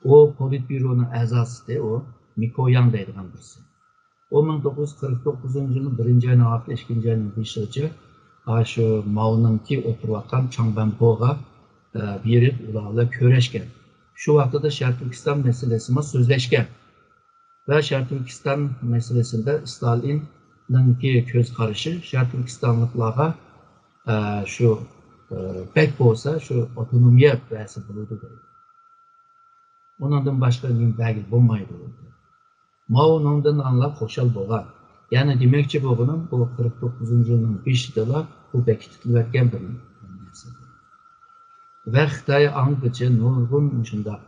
ئۇ پولىتبيۇرونىڭ ئەزاسى، ئۇ مىكوياڭ دەيدىغان بىرسى. ئۇ مىڭ توققۇز يۈز قىرىق توققۇزىنچى يىلنىڭ بىرىنچى ئاينىڭ ئاخىرى، ئىككىنچى ئاينىڭ بېشىغىچە ئاشۇ ماۋنىڭكى ئولتۇرۇۋاتقان چاڭبەنپوغا، ئە، بېرىپ، ئۇلار بىلەن كۆرۈشكەن. شۇ ۋاقتىدا شەرقىي تۈركىستان مەسىلىسىمۇ سۆزلەشكەن. ۋە شەرقىي تۈركىستان مەسىلىسىدە ستالىننىڭكى كۆز قارىشى شەرقىي تۈركىستانلىقلارغا، ئە، شۇ، ئە، بەك بولسا شۇ ئاپتونومىيە بەرسە بولىدۇ دەيدۇ. ئۇنىڭدىن باشقا نېمە بەرگىلى بولمايدۇ دەيدۇ. ماۋ ئۇنىڭدىن ئاڭلاپ خۇشال بولغان. يەنى دېمەكچى بولغىنىم، بۇ قىرىق توققۇزىنچى يىلنىڭ بېشىدىلا بۇ بېكىتىلىۋەتكەن بىر نەرسە. ۋە خىتاي ئاڭغىچە نۇرغۇن مۇشۇنداق،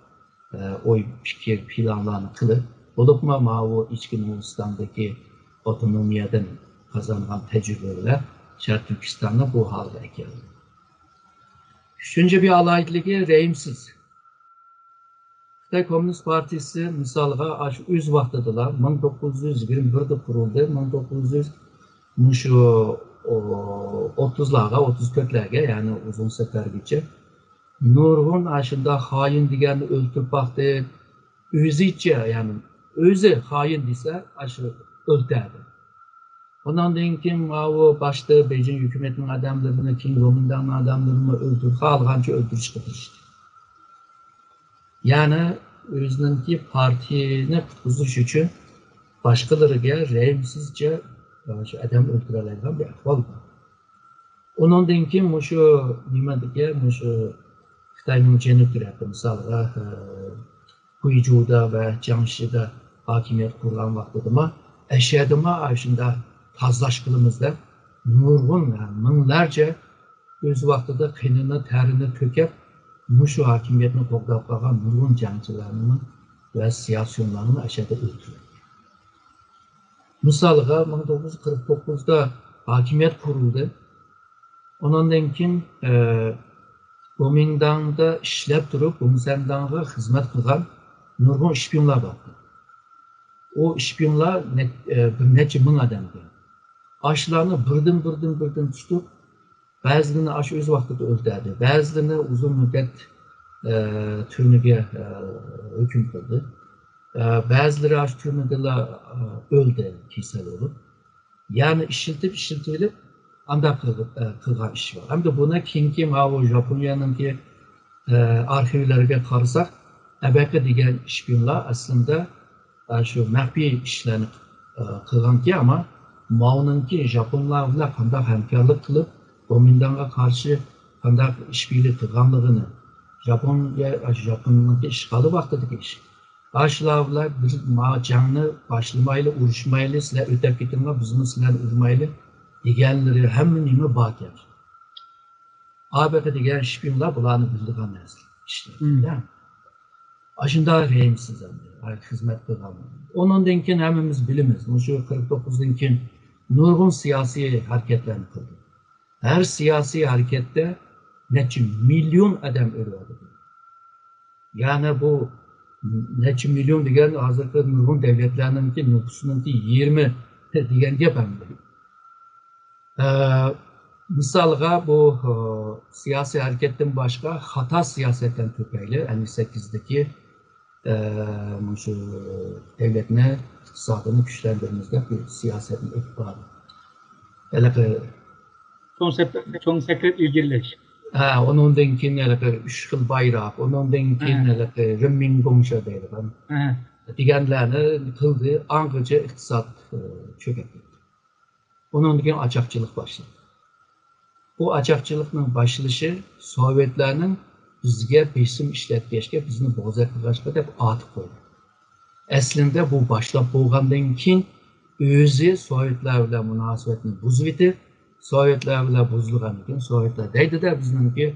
ئە، ئوي، پىكىر، پىلانلارنى قىلىپ، بولۇپمۇ ماۋۇ ئىچكى موڭغۇلىستاندىكى ئاپتونومىيەدىن قازانغان تەجرىبە بىلەن شەرقىي تۈركىستاننى بۇ ھالغا ئەكەلدى. ئۈچىنچى بىر ئالاھىدىلىكى رەھىمسىز. خىتاي كوممۇنىست پارتىيىسى مىسالغا ئاشۇ ئۆز ۋاقتىدىلا مىڭ توققۇز يۈز يىگىرمە بىردە قۇرۇلدى، مىڭ توققۇز يۈز مۇشۇ، ئو، ئوتتۇزلارغا، ئوتتۇز تۆتلەرگە، يەنى ئۇزۇن سەپەرگىچە نۇرغۇن ئاشۇنداق خائىن دېگەننى ئۆلتۈرۈپ باقتى. ئۆزىچە، يەنى ئۆزى خائىن دېسە، ئاشۇ ئۆلتۈردى. ئۇنىڭدىن كېيىن ماۋۇ باشتا بېيجىڭ ھۆكۈمىتىنىڭ ئادەملىرىنى، كېيىن گومىنداڭنىڭ ئادەملىرىنى ئۆلتۈرۈپ، خالىغانچە ئۆلتۈرۈشكە تىرىشتى. يەنى ئۆزىنىڭكى پارتىيىنى قۇتقۇزۇش ئۈچۈن باشقىلىرىگە رەھىمسىزچە شۇ ئادەم ئۆلتۈرەلەيدىغان بىر ئەھۋال بار. ئۇنىڭدىن كېيىن مۇشۇ نېمىدىكى، مۇشۇ خىتاينىڭ جەنۇب تەرەپى، مىسالغا، ئە، گۇيجۇدا ۋە جياڭشىدا ھاكىمىيەت قۇرغان ۋاقتىدىمۇ، ئەشەدىمۇ ئاشۇنداق تازىلاش قىلىمىز دەپ، نۇرغۇن، مىڭلارچە ئۆز ۋاقتىدا قېنىنى، تەرىنى تۆكۈپ، مۇشۇ ھاكىمىيەتنى قوغداپ قالغان نۇرغۇن جەڭچىلەرنىمۇ ۋە سىياسىيونلارنىمۇ ئەشەدە ئۆلتۈردى. مىسالغا، مىڭ توققۇز يۈز قىرىق توققۇزدا ھاكىمىيەت قۇرۇلدى. ئۇنىڭدىن كېيىن، ئە، گومىنداڭدا ئىشلەپ تۇرۇپ، گومىنداڭغا خىزمەت قىلغان نۇرغۇن شپىيونلار بار. ئۇ شپىيونلار نە-، ئە، بىر نەچچە مىڭ ئادەمدە. ئاشۇلارنى بىردىن، بىردىن، بىردىن تۇتۇپ، بەزىلىرىنى ئاشۇ ئۆز ۋاقتىدا ئۆلتۈردى، بەزىلىرىنى ئۇزۇن مۇددەت، ئە، تۈرمىگە، ئە، ھۆكۈم قىلدى. ئە، بەزىلىرى ئاشۇ تۈرمىدىلا، ئە، ئۆلدى، كېسەل بولۇپ. يەنى ئىشلىتىپ، ئىشلىتىۋېلىپ، ئانداق قىلغ-، ئە، قىلغان ئىش بار. ئەمدى بۇنى كېيىنكى ماۋۇ ياپونىيەنىڭكى، ئە، ئارخىۋلىرىگە قارىساق، ئەبەقە دېگەن شپىيونلار ئەسلىندە، ئە، شۇ مەخپىي ئىشلارنى، ئە، قىلغانكەن، ئەمما ماۋنىڭكى ياپونلار بىلەن قانداق ھەمكارلىق قىلىپ، گومىنداڭغا قارشى قانداق ئىشبىرلىك قىلغانلىقىنى، ياپونىيە، ياپوننىڭكى ئىشغالى ۋاقتىدىكى ئىش. ئاشۇلار بىلەن بىز ما جەڭنى باشلىمايلى، ئۇرۇشمايلى، سىلەر ئۆتەپ كېتىڭلار، بىزمۇ سىلەرنى ئۇرمايلى دېگەنلىرى ھەممە نېمە باركەن. ئابەقە دېگەن شپىيونلار بۇلارنى بىلىدىغان نەرسە، ئىشلار. مم. ئاشۇنداق رەھىمسىز ئەمدى، ئاي، خىزمەت قىلغان. ئۇنىڭدىن كېيىن ھەممىمىز بىلىمىز، مۇشۇ قىرىق توققۇزدىن كېيىن نۇرغۇن سىياسىي ھەرىكەتلەرنى قىلدى. ھەر سىياسىي ھەرىكەتتە نەچچە مىليون ئادەم ئۆلۈۋاتىدۇ. يەنى بۇ نەچچە مىليون دېگەن ھازىرقى نۇرغۇن دەۋلەتلەرنىڭكى نوپۇسىنىڭكى يېرىمى دېگەن گەپ ئەمدى. ئە، مىسالغا بۇ، ئە، سىياسىي ھەرىكەتتىن باشقا خاتا سىياسەتلەرنىڭ تۈپەيلى ئەللىك سەككىزدىكى، ئە، مۇشۇ دەۋلەتنى، ئىقتىسادىنى كۈچلەندۈرىمىز دەپ بىر سىياسەتنى ئېلىپ باردى. ھېلىقى چوڭ سەپ-، چوڭ سەكرەپ ئىلگىرىلەش. ھە، ئۇنىڭدىن كېيىن ھېلىقى ئۈچ خىل بايراق، ئۇنىڭدىن كېيىن ھە. ھېلىقى رېنمىنگوڭشا دەيدىغان ھە. دېگەنلەرنى قىلدى. ئاڭغىچە ئىقتىساد، ئە، چۆكۈپ كەتتى. ئۇنىڭدىن كېيىن ئاچاقچىلىق باشلىدى. بۇ ئاچاقچىلىقنىڭ باشلىشى سوۋېتلارنىڭ بىزگە بېسىم ئىشلەتكەچكە، بىزنى بوزەك قىلغاچقا دەپ ئاتىپ قويدى. ئەسلىندە بۇ باشلاپ بولغاندىن كېيىن ئۆزى سوۋېتلار بىلەن مۇناسىۋەتنى بۇزۇۋېتىپ، سوۋېتلار بىلەن بۇزۇلغاندىن كېيىن سوۋېتلار دەيدىدە، بىزنىڭكى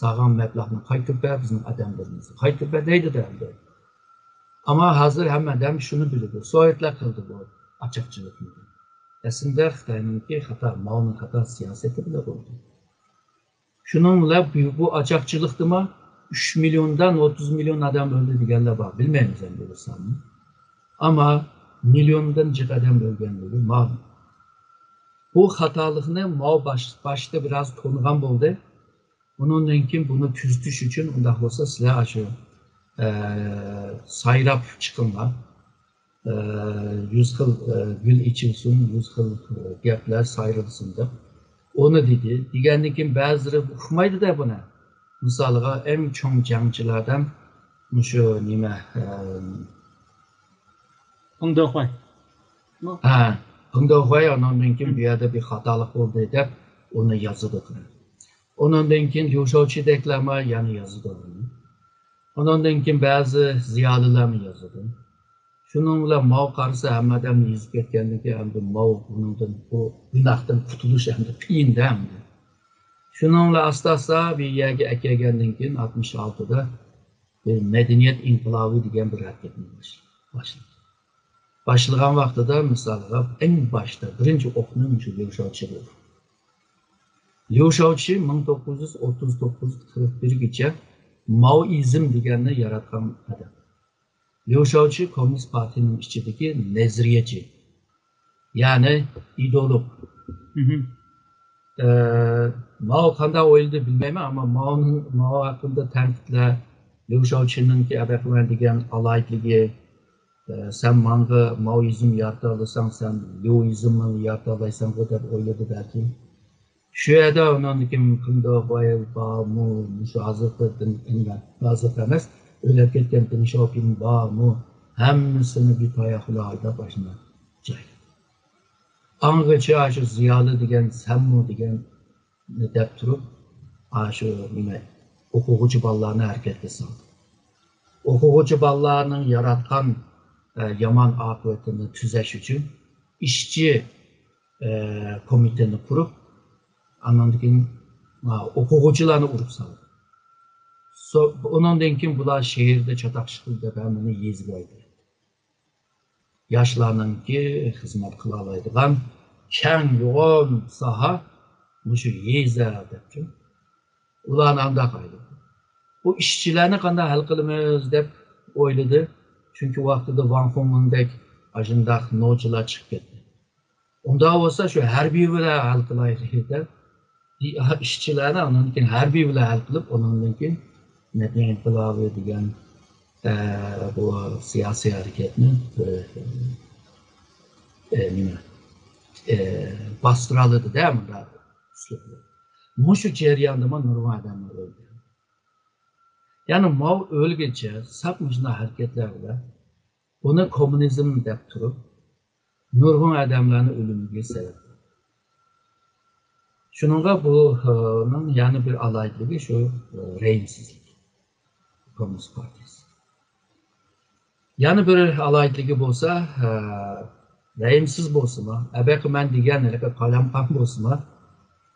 سالغان مەبلەغنى قايتۇرۇپ بەر، بىزنىڭ ئادەملىرىمىزنى قايتۇرۇپ بەر دەيدىدە ئەمدى. ئەمما ھازىر ھەممە ئادەم شۇنى بىلىدۇ، سوۋېتلار قىلدى بۇ ئاچاقچىلىقنى. ئەسلىدە خىتاينىڭكى خاتا، ماۋنىڭ خاتا سىياسىتى بىلەن بولدى. شۇنىڭ بىلەن بۇ، بۇ ئاچاقچىلىقتىمۇ ئۈچ مىليوندىن ئوتتۇز مىليون ئادەم ئۆلدى دېگەنلەر بار. بىلمەيمىز ئەمدى بۇ ساننى. ئەمما مىليوندىن جىق ئادەم ئۆلگەنلىكى مەلۇم. بۇ خاتالىقنى ماۋ باش-، باشتا بىراز تونۇغان بولدى. ئۇنىڭدىن كېيىن بۇنى تۈزىتىش ئۈچۈن، ئۇنداق بولسا سىلەر ئاشۇ، ئە، سايراپ چىقىڭلار. ئە، يۈز خىل، ئە، گۈل ئېچىلسۇن، يۈز خىل، ئە، گەپلەر سايرىلسۇن دەپ. ئۇنى دېدى. دېگەندىن كېيىن بەزىلىرى ئۇقمايدۇ-دە بۇنى. مىسالغا، ئەڭ چوڭ جەڭچىلەردىن مۇشۇ نېمە، ئە، پېڭ دېخۇەي. ھە، پېڭ دېخۇەي ئاناندىن كېيىن بۇ يەردە بىر خاتالىق بولدى دەپ ئۇنى يازىدۇ. ئۇنىڭدىن كېيىن ليۇ شياۋچىدەكلەرمۇ يەنە يازىدۇ. ئۇنىڭدىن كېيىن بەزى زىيالىيلارمۇ يازىدۇ. شۇنىڭ بىلەن ماۋ قارىسا، ھەممە ئادەم يېزىپ كەتكەندىن كېيىن، ئەمدى ماۋ بۇنىڭدىن، بۇ گۇناھتىن قۇتۇلۇش ئەمدى قىيىن-دە ئەمدى. شۇنىڭ بىلەن ئاستا-ئاستا بىر يەرگە ئەكەلگەندىن كېيىن، ئاتمىش ئالتىدا بىر مەدەنىيەت ئىنقىلابى دېگەن بىر ھەرىكەتنى باش-، باشلىدى. باشلىغان ۋاقتىدا، مىسالغا، ئەڭ باشتا بىرىنچى ئوقنى مۇشۇ ليۇ شياۋچى ئۇردى. ليۇ شياۋچى مىڭ توققۇز يۈز ئوتتۇز توققۇز قىرىق بىرگىچە ماۋئىزم دېگەننى ياراتقان ئادەم. ليۇ شياۋچى كوممۇنىست پارتىيىنىڭ ئىچىدىكى نەزەرىيەچى، يەنى ئىدېئولوگ. مھم. ئە، ماۋ قانداق ئويلىدى بىلمەيمەن، ئەمما ماۋنىڭ، ماۋ ھەققىدە تەنقىدلەر، ليۇ شياۋچىنىڭكى ئەبەقىمەن دېگەن ئالاھىدىلىكى، ئە، سەن ماڭا ماۋئىزم يارىتالىساڭ، سەن ليۇئىزمنى يارىتالايسەنغۇ دەپ ئويلىدى بەلكىم. شۇ يەردە ئۇنىڭدىن كېيىن پېڭ دېخۇەي بارمۇ، مۇشۇ ھازىرقى دىن، ھازىرقى ئەمەس، ئۆلۈپ كەتكەن دېڭ شياۋپىڭ بارمۇ، ھەممىسىنى بىر تاياق بىلەن ھايداپ ئاشۇنداق جايلىدى. ئاڭغىچە ئاشۇ زىيالىي دېگەن، سەنمۇ دېگەن دەپ تۇرۇپ، ئاشۇ نېمە، ئوقۇغۇچى بالىلارنى ھەرىكەتكە سالدى. ئوقۇغۇچى بالىلارنىڭ ياراتقان، ئە، يامان ئاقىۋىتىنى تۈزەش ئۈچۈن ئىشچى، ئە، كومىتېتىنى قۇرۇپ، ئاندىن كېيىن، ئا، ئوقۇغۇچىلارنى ئۇرۇپ سالدى. سو-، ئۇنىڭدىن كېيىن بۇلار شەھەردە چاتاق ئىشقىلىپ دەپ ھەممىنى يېزىغا ھەيدىدى. ياشلارنىڭكى خىزمەت قىلالايدىغان كەڭ يوغان ساھە مۇشۇ يېزا دەپچۇ. ئۇلارنى ئانداق ئايرىدى. بۇ ئىشچىلەرنى قانداق ھەل قىلىمىز دەپ ئويلىدى. چۈنكى ۋاقتىدا ۋاڭ خۇڭمىڭدەك ئاشۇنداق نوچىلار چىقىپ كەتتى. ئۇنداق بولسا شۇ ھەربىي بىلەن ھەل قىلايلى دەپ، ئىشچىلەرنى ئاندىن كېيىن ھەربىي بىلەن ھەل قىلىپ، ئۇنىڭدىن كېيىن مەدەنىيەت ئىنقىلابى دېگەن، ئە، بۇ سىياسىي ھەرىكەتنى، ئە، ئە، نېمە، ئە، باستۇرالىدى-دە، مۇنداق ئۇسلۇب بىلەن. مۇشۇ جەرياندىمۇ نۇرغۇن ئادەملەر ئۆلگەن. يەنى ماۋ ئۆلگىچە ساپ مۇشۇنداق ھەرىكەتلەر بىلەن بۇنى كوممۇنىزم دەپ تۇرۇپ، نۇرغۇن ئادەملەرنى ئۆلۈمىگە سەۋەب بولدى. شۇنىڭغا بۇنىڭ يەنە بىر ئالاھىدىلىكى شۇ، ئە، رەھىمسىزلىك. كوممۇنىست پارتىيىسى. يەنە بىر ئالاھىدىلىكى بولسا، ئە، رەھىمسىز بولسىمۇ، ئەبەقىمەن دېگەن ھېلىقى قالايمىقان بولسىمۇ،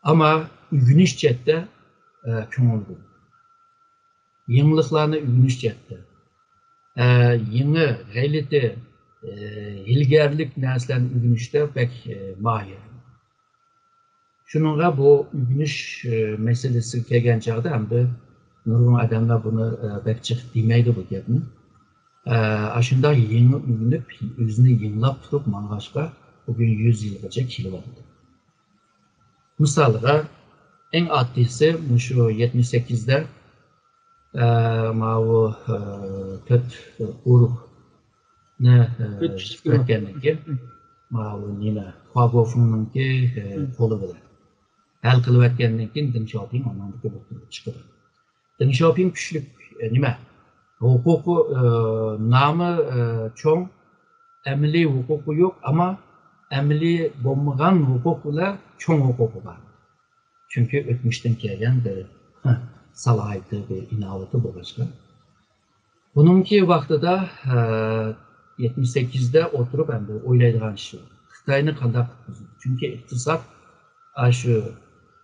ئەمما ئۆگىنىش جەھەتتە، ئە، كۆڭۈللۈك. يېڭىلىقلارنى ئۆگىنىش جەھەتتە، ئە، يېڭى، غەلىتە، ئە، ھىيلىگەرلىك نەرسىلەرنى ئۆگىنىشتە بەك، ئە، ماھىر. شۇنىڭغا بۇ ئۆگىنىش، ئە، مەسىلىسىگە كەلگەن چاغدا ئەمدى، نۇرغۇن ئادەملەر بۇنى، ئە، بەك جىق دېمەيدۇ بۇ گەپنى. ئە، ئاشۇنداق يېڭى ئۆگىنىپ، ئۆزىنى يېڭىلاپ تۇرۇپ ماڭغاچقا، بۈگۈن يۈز يىلغىچە كېلىۋاتىدۇ. مىسالغا، ئەڭ ئاددىيسى مۇشۇ يەتمىش سەككىزدە، ئە، ماۋۇ، ئە، تۆت ئۇرۇقنى، ئە، تۆت كىشىلىك ئۆتكەندىن كېيىن، ماۋۇ نېمە، خۇاگوفېڭنىڭكى، ئە، قولى بىلەن ھەل قىلىۋەتكەندىن كېيىن، دېڭ شياۋپىڭ ئۇنىڭدىكى بولۇپ چىقىدۇ. دېڭ شياۋپىڭ كۈچلۈك، ئە، نېمە، ھوقۇقى، ئە، نامى، ئە، چوڭ، ئەمەلىي ھوقۇقى يوق، ئەمما ئەمەلىي بولمىغان ھوقۇق بىلەن چوڭ ھوقۇقى بار. چۈنكى ئۆتمۈشتىن كەلگەن بىر سالاھىيىتى، بىر ئىناۋىتى بولغاچقا. بۇنىڭكى ۋاقتىدا، ئە، يەتمىش سەككىزدە ئولتۇرۇپ ئەمدى ئويلايدىغان ئىش بار. خىتاينى قانداق قۇتقۇزىدۇ؟ چۈنكى ئىقتىساد ئاشۇ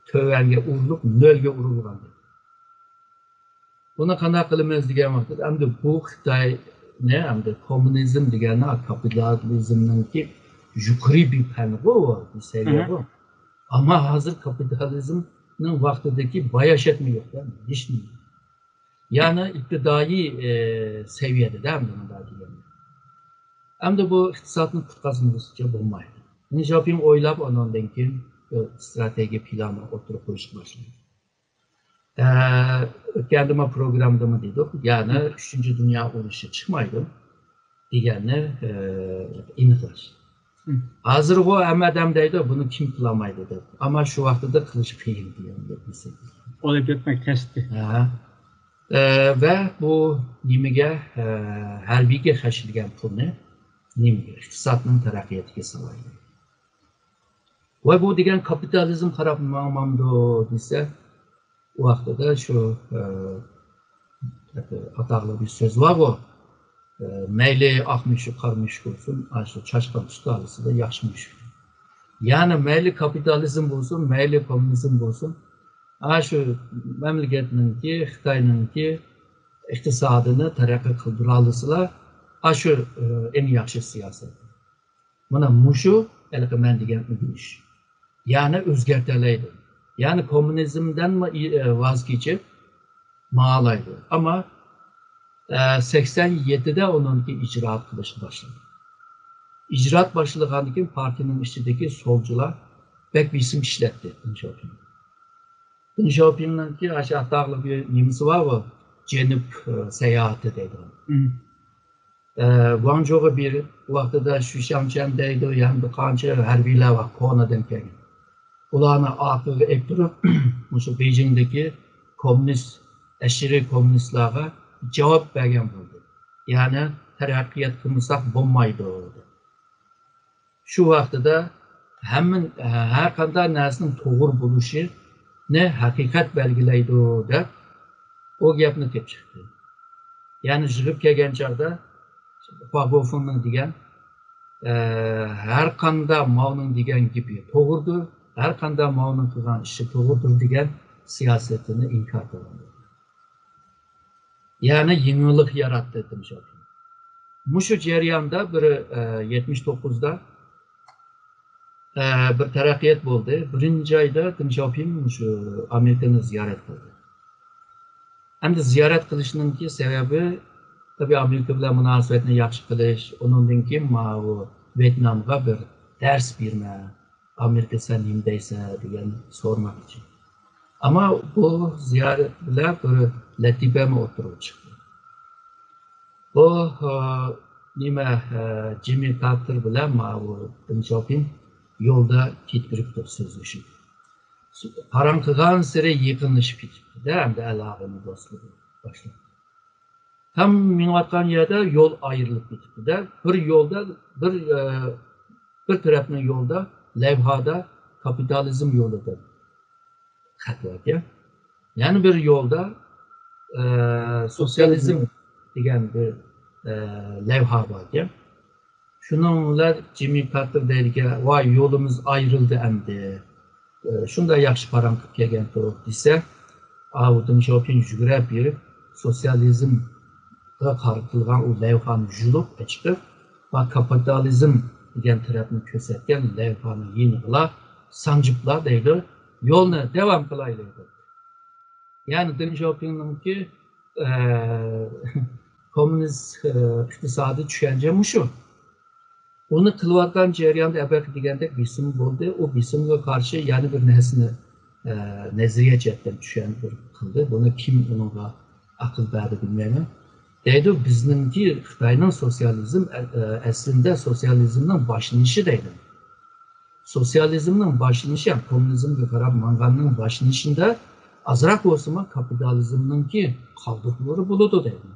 تۆۋەنگە ئۇرۇلۇپ، نۆلگە ئۇرۇلغان. بۇنى قانداق قىلىمىز دېگەن ۋاقىتتا، ئەمدى بۇ خىتاينى، ئەمدى كوممۇنىزم دېگەننى، كاپىتالىزمنىڭكى يۇقىرى بىر پەنغۇ، بىر سەۋىيەغۇ. ئەمما ھازىر كاپىتالىزمنىڭ ۋاقتىدىكى باياشاتمۇ يوق، ھېچنېمە. يەنى ئىپتىدائىي، ئى، سەۋىيەدە ئەمدى مۇنداق دېگەندە. ئەمدى بۇ ئىقتىسادنى قۇتقازمىغۇچە بولمايدۇ. دېڭ شياۋپىڭ ئويلاپ، ئۇنىڭدىن كېيىن، ئى، ئىستراتېگىيە پىلانى ئوتتۇرىغا قويۇشقا باشلىدى. ئە، ئۆتكەندىمۇ پروگراممىدىمۇ دېدۇق، يەنى ئۈچىنچى دۇنيا ئۇرۇشى چىقمايدۇ دېگەننى، ئە، ئېنىقلاش. ھازىرغۇ ھەممە ئادەم دەيدۇ، بۇنى كىم قىلالمايدۇ دەپ. ئەمما شۇ ۋاقتىدا قىلىش قىيىن دېگەن گەپنى. ئويلاپ يەتمەك تەستى. ھە. ئە، ۋە بۇ نېمىگە، ئە، ھەربىيگە خەجلىگەن پۇلنى نېمىگە، ئىقتىسادنىڭ تەرەققىياتىغا سالايلى. ۋاي، بۇ دېگەن كاپىتالىزم خاراپ ماڭمامدۇ دېسە، ئۇ ۋاقتىدا شۇ، ئە، ئاتاقلىق بىر سۆز بارغۇ، ئە، مەيلى ئاق مۈشۈك، قارا مۈشۈك بولسۇن، ئاشۇ چاشقان تۇتالىسىدا ياخشى مۈشۈك. يەنى مەيلى كاپىتالىزم بولسۇن، مەيلى كوممۇنىزم بولسۇن، ئاشۇ مەملىكەتنىڭكى، خىتاينىڭكى ئىقتىسادىنى تەرەققىي قىلدۇرالىسىلا، ئاشۇ، ئە، ئەڭ ياخشى سىياسەت. مانا مۇشۇ ھېلىقى مەن دېگەن ئۆگىنىش. يەنى ئۆزگەرتەلەيدۇ. يەنى كوممۇنىزمدىنمۇ ئى-، ئى، ۋاز كېچىپ، ماڭالايدۇ. ئەمما، ئە، سەكسەن يەتتىدە ئۇنىڭكى ئىجرائات قىلىشقا باشلىدى. ئىجرائات باشلىغاندىن كېيىن پارتىيىنىڭ ئىچىدىكى سولچىلار بەك بېسىم ئىشلەتتى دېڭ شياۋپىڭغا. دېڭ شياۋپىڭنىڭكى ئاشۇ ئاتاقلىق بىر نېمىسى بارغۇ، جەنۇب، ئە، ساياھىتى دەيدىغان. ئە، گۇاڭجۇغا بېرىپ، ۋاقتىدا شۈشياڭچيەن دەيدۇ، يەنە بىر قانچە ھەربىيلەر بار، كونىدىن كەلگەن. ئۇلارنى ئارقىغا ئېلىپ تۇرۇپ، مۇشۇ بېيجىڭدىكى كوممۇنىست، ئەشىرىي كوممۇنىستلارغا جاۋاب بەرگەن بولدى. يەنى تەرەققىيات قىلمىساق بولمايدۇ، دەپ. شۇ ۋاقتىدا ھەممە، ھەر قانداق نەرسىنىڭ توغرا بولۇشىنى ھەقىقەت بەلگىلەيدۇ، دەپ ئۇ گەپنى تېپىپ چىقتى. يەنى يىغىپ كەلگەن چاغدا خۇاگوفېڭنىڭ دېگەن، ئە، ھەر قانداق ماۋنىڭ دېگەن گېپى توغرىدۇر، ھەر قانداق ماۋنىڭ قىلغان ئىشى توغرىدۇر دېگەن سىياسىتىنى ئىنكار قىلغان. يەنى يېڭىلىق ياراتتى دېڭ شياۋپىڭ. مۇشۇ جەرياندا بىر، ئە، يەتمىش توققۇزدا، ئە، بىر تەرەققىيات بولدى. بىرىنچى ئايدا دېڭ شياۋپىڭ مۇشۇ ئامېرىكىنى زىيارەت قىلدى. ئەمدى زىيارەت قىلىشنىڭكى سەۋەبى، تەبىئىي، ئامېرىكا بىلەن مۇناسىۋەتنى ياخشى قىلىش، ئۇنىڭدىن كېيىن ماۋۇ ۋيېتنامغا بىر دەرس بېرىمەن، ئامېرىكا سەن نېمە دەيسەن دېگەن سورىماقچى. ئەمما بۇ زىيارەت بىلەن بىر لەتىپەمۇ ئوتتۇرىغا چىقتى. بۇ، ئە، نېمە، ئە، جىممى كارتېر بىلەن ماۋۇ دېڭ شياۋپىڭ يولدا كېتىپ بېرىپتۇ سۆزلىشىپ. پاراڭ قىلغانسېرى يېقىنلىشىپ كېتىپتۇ-دە، ئەمدى ئالاقىنى دوستلۇقى باشلاپتۇ. تام مېڭىۋاتقان يەردە يول ئايرىلىپ كېتىپتۇ-دە، بىر يولدا، بىر، ئە، بىر تەرەپنىڭ يولدا، لەۋھادا كاپىتالىزم يولى دەپ خەت باركەن. يەنە بىر يولدا، ئە، سوتسىيالىزم دېگەن بىر، ئە، لەۋھا باركەن. شۇنىڭ بىلەن جىممى كارتېر دەيدىكەن، ۋاي، يولىمىز ئايرىلدى ئەمدى. ئە، شۇنداق ياخشى پاراڭ قىلىپ كەلگەنتۇق دېسە، ئاۋۇ دېڭ شياۋپىڭ يۈگۈرۈپ بېرىپ، سوتسىيالىزمغا قارىتىلغان ئۇ لەۋھانى يۇلۇپ ئېچىقىپ، ۋە كاپىتالىزم دېگەن تەرەپنى كۆرسەتكەن لەۋھانى يېنىغىلا سانجىپلا دەيدۇ، يولنى داۋام قىلايلى دەيدۇ. يەنى دېڭ شياۋپىڭنىڭكى، ئە، كوممۇنىست، ئە، ئىقتىسادىي چۈشەنچە مۇشۇ. ئۇنى قىلىۋاتقان جەرياندا ئەلبەتتە دېگەندەك بېسىم بولدى. ئۇ بېسىمغا قارشى يەنە بىر نەرسىنى، ئە، نەزەرىيە جەھەتتىن چۈشەندۈرۈپ قىلدى. بۇنى كىم ئۇنىڭغا ئەقىل بەردى بىلمەيمەن. دەيدۇ، بىزنىڭكى خىتاينىڭ سوتسىيالىزم، ئە، ئە، ئەسلىندە سوتسىيالىزمنىڭ باشلىنىشى دەيدۇ. سوتسىيالىزمنىڭ باشلىنىشى، يەنى كوممۇنىزمغا قاراپ ماڭغاننىڭ باشلىنىشىدا ئازراق بولسىمۇ كاپىتالىزمنىڭكى قالدۇقلىرى بولىدۇ دەيدۇ.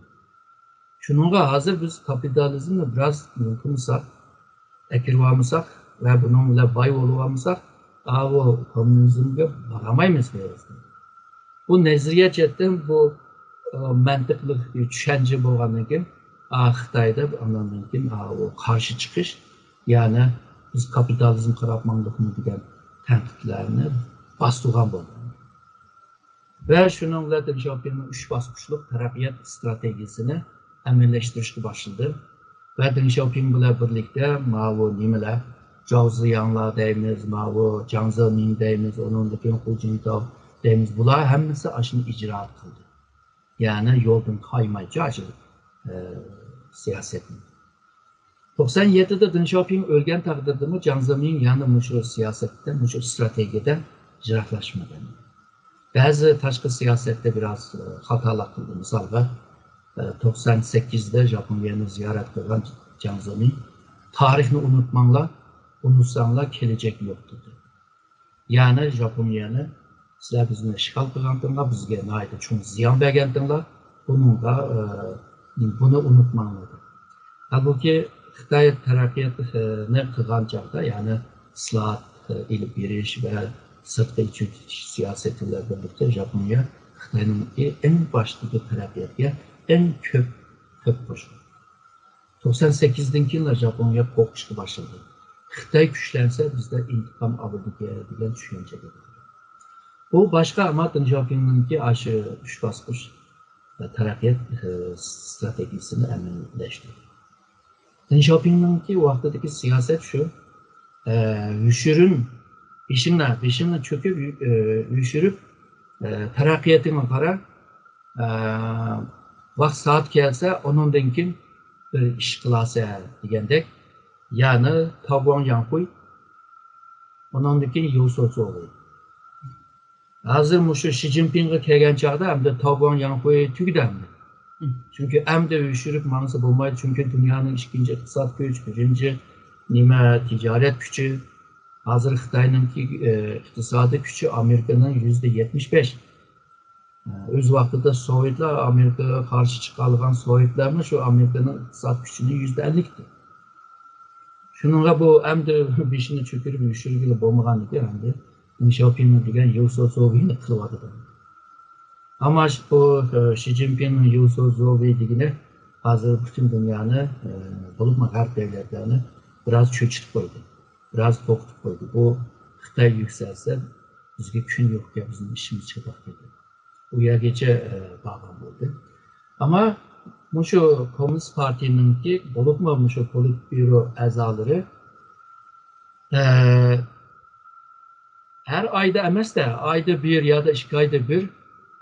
شۇنىڭغا ھازىر بىز كاپىتالىزمنى بىراز نېمە قىلمىساق، ئەكىرىۋالمىساق ۋە بۇنىڭ بىلەن باي بولۇۋالمىساق، ئاۋۇ كوممۇنىزمگە بارالمايمىز دەيدۇ. بۇ نەزەرىيە جەھەتتىن بۇ، ئە، مەنتىقلىق چۈشەنچە بولغاندىن كېيىن، ئا، خىتايدا ئاندىن كېيىن، ئا، ئۇ قارشى چىقىش، يەنى بىز كاپىتالىزمغا قاراپ ماڭدۇقمۇ دېگەن تەنقىدلەرنى باستۇرغان بولدى. ۋە شۇنىڭ بىلەن دېڭ شياۋپىڭنىڭ ئۈچ باسقۇچلۇق تەرەققىيات ئىستراتېگىيىسىنى ئەمەلىيلەشتۈرۈشكە باشلىدى. ۋە دېڭ شياۋپىڭ بىلەن بىرلىكتە ماۋۇ نېمىلەر، جاۋزىياڭلار دەيمىز، ماۋۇ جياڭ زېمىن دەيمىز، ئۇنىڭدىن كېيىن خۇ جىنتاۋ دەيمىز، بۇلار ھەممىسى ئاشۇنى ئىجرا قىلدى. يەنى يولدىن قايمايچە ئاشۇ، ئە، سىياسەتنى. توقسان يەتتىدە دېڭ شياۋپىڭ ئۆلگەن تەقدىردىمۇ جياڭ زېمىن يەنە مۇشۇ سىياسەتتە، مۇشۇ ئىستراتېگىيەدە يىراقلاشمىغان. بەزى تاشقى سىياسەتتە بىراز، ئە، خاتالىق قىلدى. مىسالغا، ئە، توقسان سەككىزدە ژاپونىيەنى زىيارەت قىلغان جياڭ زېمىن، «تارىخنى ئۇنتۇماڭلار، ئۇنتۇساڭلار كېلەچەك يوق» دېدى. يەنى ژاپونىيەنى، «سىلەر بىزنى ئىشغال قىلغانتىڭلار، بىزگە ناھايىتى چوڭ زىيان بەرگەنتىڭلار، بۇنىڭغا، ئە، بۇنى ئۇنتۇماڭلار» دېدى. ھالبۇكى، خىتاي تەرەققىياتنى قىلغان چاغدا، يەنى ئىسلاھات، ئېلىپ بېرىش ۋە سىرتقا ئېچىۋېتىش سىياسىتى بىلەن بىرلىكتە، ژاپونىيە خىتاينىڭكى ئەڭ باشتىكى تەرەققىياتىغا ئەڭ كۆپ تۆھپە قوشقان. توقسان سەككىزدىن كېيىنلا ژاپونىيە قورقۇشقا باشلىدى. خىتاي كۈچلەنسە، بىزدە ئىنتىقام ئالىدىكەن دېگەن چۈشەنچىگە كەلدى. بۇ باشقا، ئەمما دېڭ شياۋپىڭنىڭكى ئاشۇ ئۈچ باسقۇچ تەرەققىيات، ئە، ئىستراتېگىيىسىنى ئەمەلىيلەشتۈردى. دېڭ شياۋپىڭنىڭكى ۋاقتىدىكى سىياسەت شۇ، ئە، يوشۇرۇن، بېشىڭنى، بېشىڭنى چۆكۈپ، ئە، يوشۇرۇپ، ئە، تەرەققىياتىڭغا قارا، ئە، ۋاقىت سائەت كەلسە، ئۇنىڭدىن كېيىن بىر ئىش قىلارسەن دېگەندەك، يەنى تاۋگۇاڭ ياڭخۇي، ئۇنىڭدىن كېيىن يۇ سوسوۋېي. ھازىر مۇشۇ شى جىنپىڭغا كەلگەن چاغدا ئەمدى تاۋگۇاڭ ياڭخۇي تۈگىدى ئەمدى. چۈنكى ئەمدى يوشۇرۇپ ماڭسا بولمايدۇ، چۈنكى دۇنيانىڭ ئىككىنچى ئىقتىساد كۈچ، بىرىنچى نېمە تىجارەت كۈچى. ھازىر خىتاينىڭكى، ئە، ئىقتىسادىي كۈچى ئامېرىكىنىڭ يۈزدە يەتمىش بەش. ئۆز ۋاقتىدا سوۋېتلار، ئامېرىكىغا قارشى چىقالىغان سوۋېتلارمۇ شۇ ئامېرىكىنىڭ ئىقتىساد كۈچىنىڭ يۈزدە ئەللىكتى. شۇنىڭغا بۇ ئەمدى بېشىنى چۆكۈرۈپ يوشۇرغىلى بولمىغاندىكىن، ئەمدى دېڭ شياۋپىڭنىڭ دېگەن يۇ سوسوۋېينى قىلىۋاتىدۇ. ئەمما بۇ، ئە، شى جىنپىڭنىڭ يۇ سوسوۋېي دېگىنى ھازىر پۈتۈن دۇنيانى، ئە، بولۇپمۇ غەرب دۆلەتلەرنى بىراز چۆچۈتۈپ قويدى، بىراز قورقۇتۇپ قويدى. بۇ خىتاي يۈكسەلسە، بىزگە كۈن يوقكەن، بىزنىڭ ئىشىمىز چاتاق كېتىدۇ. ئۇ يەرگىچە، ئە، بارغان بولدى. ئەمما مۇشۇ كوممۇنىست پارتىيىنىڭكى، بولۇپمۇ مۇشۇ پولىتبيۇرو ئەزالىرى، ئە، ھەر ئايدا ئەمەستە، ئايدا بىر يادا ئىككى ئايدا بىر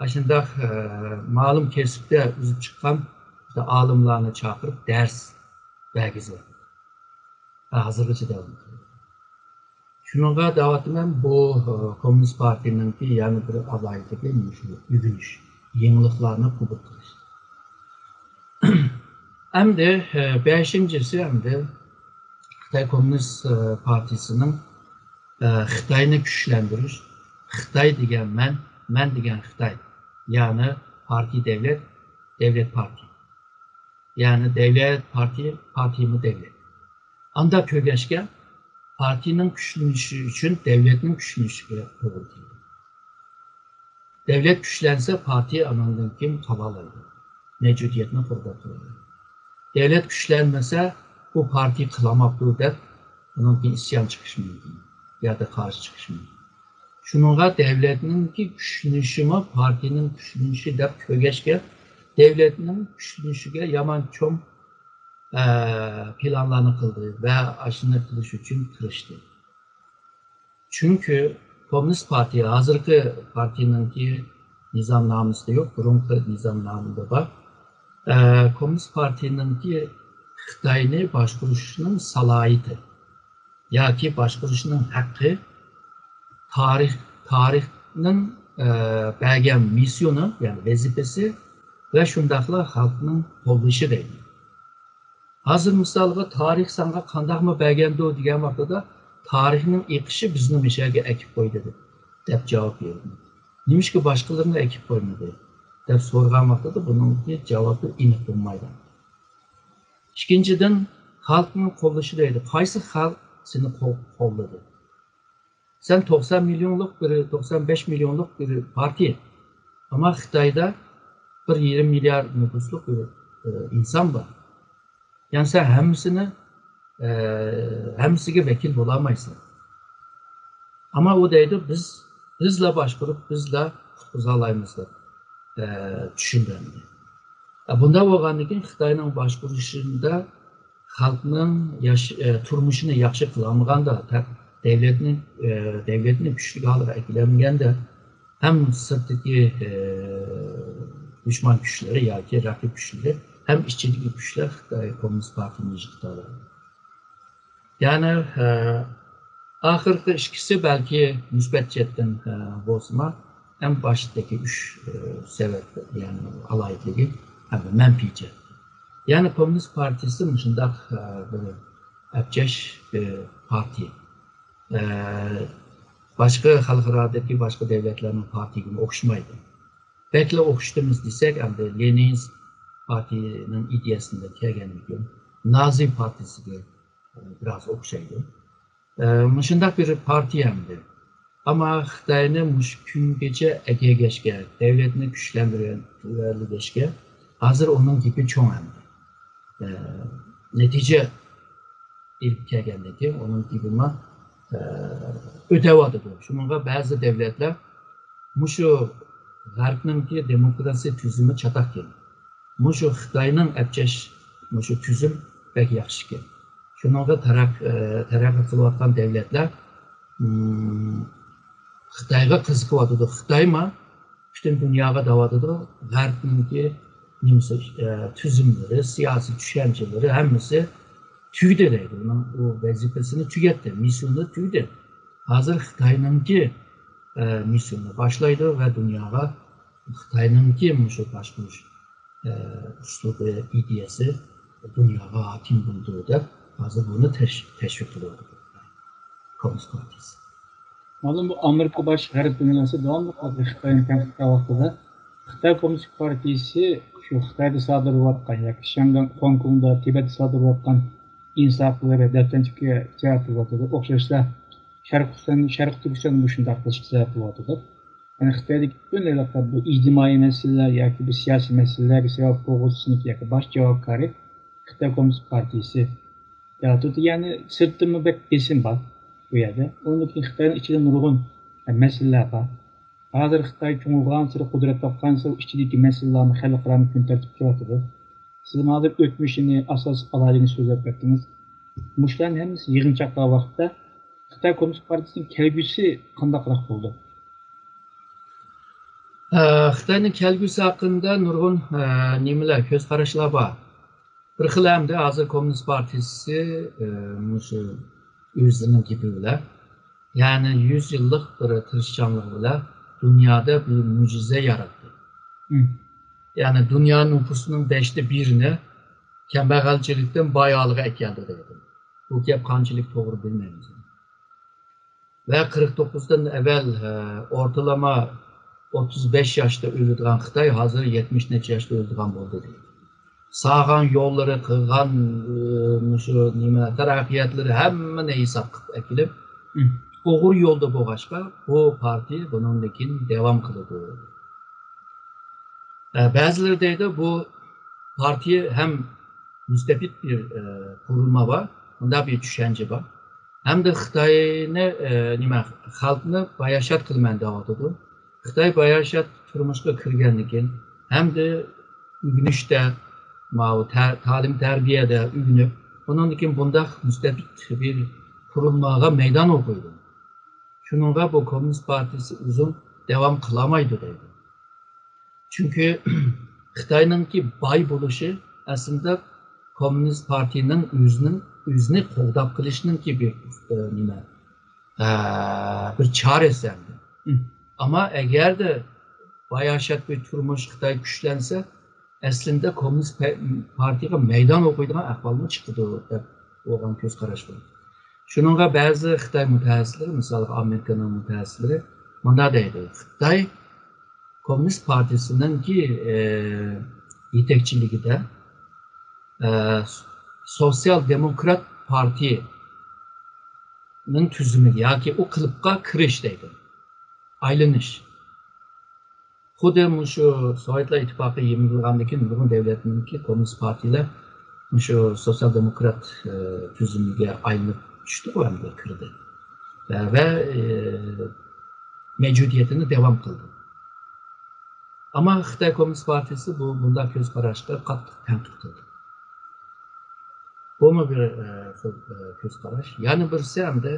ئاشۇنداق، ئە، مەلۇم كەسىپتە ئۆسۈپ چىققان ئالىملارنى چاقىرىپ دەرس بەرگۈزۈۋاتىدۇ. ھازىرغىچە داۋام قىلىدۇ. شۇنىڭغا دەۋاتىمەن، بۇ، ئە، كوممۇنىست پارتىيىنىڭكى يەنە بىر ئالاھىدىلىكى مۇشۇ ئۆگىنىش، يېڭىلىقلارنى قوبۇل قىلىش. ئەمدى، ئە، بەشىنچىسى، ئەمدى خىتاي كوممۇنىست، ئە، پارتىيىسىنىڭ، ئە، خىتاينى كۈچلەندۈرۈش، خىتاي دېگەن مەن، مەن دېگەن خىتاي، يەنى پارتىيە دەۋلەت، دەۋلەت پارتىيە. يەنى دەۋلەت پارتىيە، پارتىيەمۇ دەۋلەت. ئانداق كۆرگەچكە، پارتىيەنىڭ كۈچلىنىشى ئۈچۈن دەۋلەتنىڭ كۈچلىنىشىگە توغرا كېلىدۇ. دەۋلەت كۈچلەنسە، پارتىيە ئاناندىن كېيىن قالالايدۇ. مەۋجۇدىيەتنى قوغداپ تۇرالايدۇ. دەۋلەت كۈچلەنمىسە، بۇ پارتىيە قىلالماپتۇ دەپ، ئۇنىڭ كېيىن ئىسيان چىقىشى مۇمكىن يادا قارشى چىقىشى مۇمكىن. شۇنىڭغا دەۋلەتنىڭكى كۈچلىنىشىمۇ پارتىيىنىڭ كۈچلىنىشى دەپ كۆرگەچكە، دەۋلەتنىڭ كۈچلىنىشىگە يامان چوڭ، ئە، پىلانلارنى قىلدى ۋە ئاشۇنى قىلىش ئۈچۈن تىرىشتى. چۈنكى كوممۇنىست پارتىيە ھازىرقى پارتىيىنىڭكى، نىزامنامىسىدە يوق، بۇرۇنقى نىزامنامىدا بار. ئە، كوممۇنىست پارتىيىنىڭكى خىتاينى باشقۇرۇشنىڭ سالاھىيىتى ياكى باشقۇرۇشنىڭ ھەققى تارىخ، تارىخنىڭ، ئە، بەرگەن مىسسىيونى، يەنى ۋەزىپىسى ۋە شۇنداقلا خەلقنىڭ قوللىشى دەيدۇ. ھازىر مىسالغا، تارىخ ساڭا قانداقمۇ بەرگەندۇ دېگەن ۋاقتىدا، تارىخنىڭ ئېقىشى بىزنى مۇشۇ يەرگە ئەكىپ قويدى دەپ، دەپ جاۋاب بېرىدۇ. نېمىشقا باشقىلىرىنى ئەكىپ قويمىدى دەپ سورىغان ۋاقتىدا بۇنىڭكى جاۋابى ئېنىق بولمايدۇ. ئىككىنچىدىن، خەلقنىڭ قوللىشى دەيدۇ. قايسى خەلق سېنى قول-، قوللىدى؟ سەن توقسان مىليونلۇق بىر، توقسان بەش مىليونلۇق بىر پارتىيە. ئەمما خىتايدا بىر يېرىم مىليارد نوپۇسلۇق بىر، ئى، ئىنسان بار. يەنى سەن ھەممىسىنى، ئى، ھەممىسىگە ۋەكىل بولالمايسەن. ئەمما ئۇ دەيدۇ، بىز، بىزلا باشقۇرۇپ، بىزلا قۇتقۇزالايمىز دەپ، ئى، چۈشىنىدۇ ئەمدى. ئە، بۇنداق بولغاندىن كېيىن خىتاينىڭ باشقۇرۇشىدا خەلقنىڭ ياش-، ئە، تۇرمۇشىنى ياخشى قىلالمىغاندا، تە-، دەۋلەتنى، ئە، دەۋلەتنى كۈچلۈك ھالغا ئەكېلەلمىگەندە، ھەم سىرتتىكى، ئە، دۈشمەن كۈچلىرى ياكى رەقىب كۈچلىرى، ھەم ئىچىدىكى كۈچلەر خىتاي كوممۇنىست پارتىيىنى يىقىتالايدۇ. يەنى، ئە، ئاخىرقى ئىككىسى بەلكى مۇسبەت جەھەتتىن، ئە، بولسىمۇ، ئەڭ باشتىكى ئۈچ، ئە، سەۋەب، يەنى ئالاھىدىلىكى ھەم مەنپىي جەھەت. يەنى كوممۇنىست پارتىيىسى مۇشۇنداق، ئە، بىر ئەپچەش بىر پارتىيە. ئە، باشقا خەلقئارادىكى باشقا دەۋلەتلەرنىڭ پارتىيىگىمۇ ئوخشىمايدۇ. بەكلا ئوخشىتىمىز دېسەك، ئەمدى لېنىنىست پارتىيىنىڭ ئىدىيەسىنى كەلگەندىن كېيىن نازى پارتىيىسىگە، ئە، بىراز ئوخشايدۇ. ئە، مۇشۇنداق بىر پارتىيە ئەمدى. ئەمما خىتاينى مۇشۇ كۈنگىچە ئەگەرگەچكە، دەۋلەتنى كۈچلەندۈرگەن، تۆۋەنلىگەچكە، ھازىر ئۇنىڭ گېپى چوڭ ئەمدى. ئە، نەتىجە ئېلىپ كەلگەندىن كېيىن ئۇنىڭ گېپىمۇ، ئە، ئۆتەۋاتىدۇ. شۇنىڭغا بەزى دەۋلەتلەر مۇشۇ غەربنىڭكى دېموكراتىيە تۈزۈمى چاتاقكەن. مۇشۇ خىتاينىڭ ئەپچەش مۇشۇ تۈزۈم بەك ياخشىكەن. شۇنىڭغا تەرەق-، ئە، تەرەققىي قىلىۋاتقان دەۋلەتلەر، ئىم، خىتايغا قىزىقىۋاتىدۇ. خىتايما پۈتۈن دۇنياغا دەۋاتىدۇ، غەربنىڭكى نېمىسى، ئە، تۈزۈملىرى، سىياسىي چۈشەنچىلىرى ھەممىسى تۈگىدى دەيدۇ. ئۇنىڭ ئۇ ۋەزىپىسىنى تۈگەتتى، مىسسىيىنى تۈگىدى. ھازىر خىتاينىڭكى، ئە، مىسسىيىنى باشلايدۇ ۋە دۇنياغا خىتاينىڭكى مۇشۇ باشقۇرۇش، ئە، ئۇسلۇبى، ئىدىيەسى دۇنياغا ھاكىم بولىدۇ دەپ، ھازىر بۇنى تەش-، تەشۋىق قىلىۋاتىدۇ كوممۇنىست پارتىيىسى. مەلۇم، بۇ ئامېرىكا باش غەرب دۇنياسى داۋاملىق ھازىر خىتاينى تەنقىد قىلغان ۋاقتىدا، خىتاي كوممۇنىست پارتىيىسى شۇ خىتايدا سادىر بولۇۋاتقان ياكى شياڭگاڭ، خوڭكوڭدا، تىبەتتە سادىر بولۇۋاتقان ئىنسان ھەقلىرى دەپتەرچىلىكىگە ئېتىراپ قىلىۋاتىدۇ. ئوخشاشلا، شەرقىي تۈركىستان، شەرقىي تۈركىستاندا مۇشۇنداق قىلىشقا سەۋەب بولۇۋاتىدۇ. يەنى خىتايدىكى پۈتۈن ھېلىقى بۇ ئىجتىمائىي مەسىلىلەر ياكى بۇ سىياسىي مەسىلىلەرگە سەۋەب بولغۇچىسىنىڭكى ياكى باش جاۋابكارى خىتاي كوممۇنىست پارتىيىسى. يا، تۇت-، يەنى سىرتتىنمۇ بەك بېسىم بار بۇ يەردە. ئۇنىڭدىن كېيىن خىتاينىڭ ئىچىدە نۇرغۇن، ئە، مەسىلىلەر بار. ھازىر خىتاي چوڭىغانسېرى، قۇدرەت تاپقانسېرى ئىچىدىكى مەسىلىلەرمۇ خەلقئارانىڭ كۈن تەرتىپكە كېلىۋاتىدۇ. سىز ھازىر ئۆتمۈشىنى، ئاساس ئالاھىدىلىكىنى سۆزلەپ ئۆتتىڭىز. مۇشۇلارنى ھەممىسى يىغىنچاقلىغان ۋاقىتتا خىتاي كوممۇنىست پارتىيىسىنىڭ كەلگۈسى قانداقراق بولىدۇ؟ ئە، خىتاينىڭ كەلگۈسى ھەققىدە نۇرغۇن، ئە، نېمىلەر، كۆز قاراشلار بار. بىر خىل ئەمدى ھازىر كوممۇنىست پارتىيىسى، ئە، مۇشۇ ئۆزىنىڭ گېپى بىلەن، يەنى يۈز يىللىق بىر تىرىشچانلىقى بىلەن دۇنيادا بىر مۆجىزە ياراتتى. مم. يەنى دۇنيا نوپۇسىنىڭ بەشتە بىرىنى كەمبەغەلچىلىكتىن باي ھالغا ئەكەلدى دەيدۇ. بۇ گەپ قانچىلىك توغرا بىلمەيمىز. ۋە قىرىق توققۇزدىن ئەۋۋەل، ئە، ئورتىلىما ئوتتۇز بەش ياشتا ئۆلىدىغان خىتاي ھازىر يەتمىش نەچچە ياشتا ئۆلىدىغان بولدى دەيدۇ. سالغان يوللىرى، قىلغان، ئى، مۇشۇ نېمە، تەرەققىياتلىرى ھەممىنى ھېسابقا ئەكېلىپ، مم. توغرا يولدا بولغاچقا، بۇ پارتىيە بۇنىڭدىن كېيىن داۋام قىلىدۇ. ئە، بەزىلىرى دەيدۇ، بۇ پارتىيە ھەم مۇستەبىت بىر، ئە، قۇرۇلما بار، مۇنداق بىر چۈشەنچە بار. ھەمدە خىتاينى، ئە، نېمە، خەلقنى باياشات قىلىمەن دەۋاتىدۇ. خىتاي باياشات تۇرمۇشقا كىرگەندىن كېيىن ھەمدە ئۆگىنىشتە، ماۋۇ تە-، تەلىم تەربىيەدە ئۆگىنىپ، ئۇنىڭدىن كېيىن بۇنداق مۇستەبىت بىر قۇرۇلمىغا مەيدان ئوقۇيدۇ. شۇنىڭغا بۇ كوممۇنىست پارتىيىسى ئۇزۇن داۋام قىلالمايدۇ دەيدۇ. چۈنكى خىتاينىڭكى باي بولۇشى ئەسلىدە كوممۇنىست پارتىيىنىڭ ئۆزىنىڭ، ئۆزىنى قوغداپ قېلىشنىڭكى بىر، ئە، نېمە، ئە، بىر چارىسى ئەمدى. ئەمما ئەگەردە باياشات بىر تۇرمۇش خىتاي كۈچلەنسە، ئەسلىدە كوممۇنىست پە-، پارتىيىغا مەيدان ئوقۇيدىغان ئەھۋالمۇ چىقىدۇ، دەپ بولغان كۆز قاراش بار. شۇنىڭغا بەزى خىتاي مۇتەخەسسىسلىرى، مىسالغا، ئامېرىكىنىڭ مۇتەخەسسىسلىرى مۇنداق دەيدۇ: خىتاي كوممۇنىست پارتىيىسىنىڭكى، ئە، يېتەكچىلىكىدە، ئە، سوتسىيال دېموكرات پارتىيىنىڭ تۈزۈمىگە ياكى ئۇ قېلىپقا كىرىش دەيدۇ. ئايلىنىش. خۇددى مۇشۇ سوۋېتلار ئىتتىپاقى يىمىرىلغاندىن كېيىن نۇرغۇن دۆلەتنىڭكى كوممۇنىست پارتىيىلەر مۇشۇ سوتسىيال دېموكرات، ئە، تۈزۈمىگە ئايلىنىپ چۈشتىغۇ ئەمدى كىردى. ۋە، ۋە، ئە، مەۋجۇدىيىتىنى داۋام قىلدى. ئەمما خىتاي كوممۇنىست پارتىيىسى بۇ، بۇنداق كۆز قاراشقا قاتتىق تەنقىد قىلدى. بۇمۇ بىر، ئە، خىل، ئە، كۆز قاراش. يەنە بىرسى ئەمدى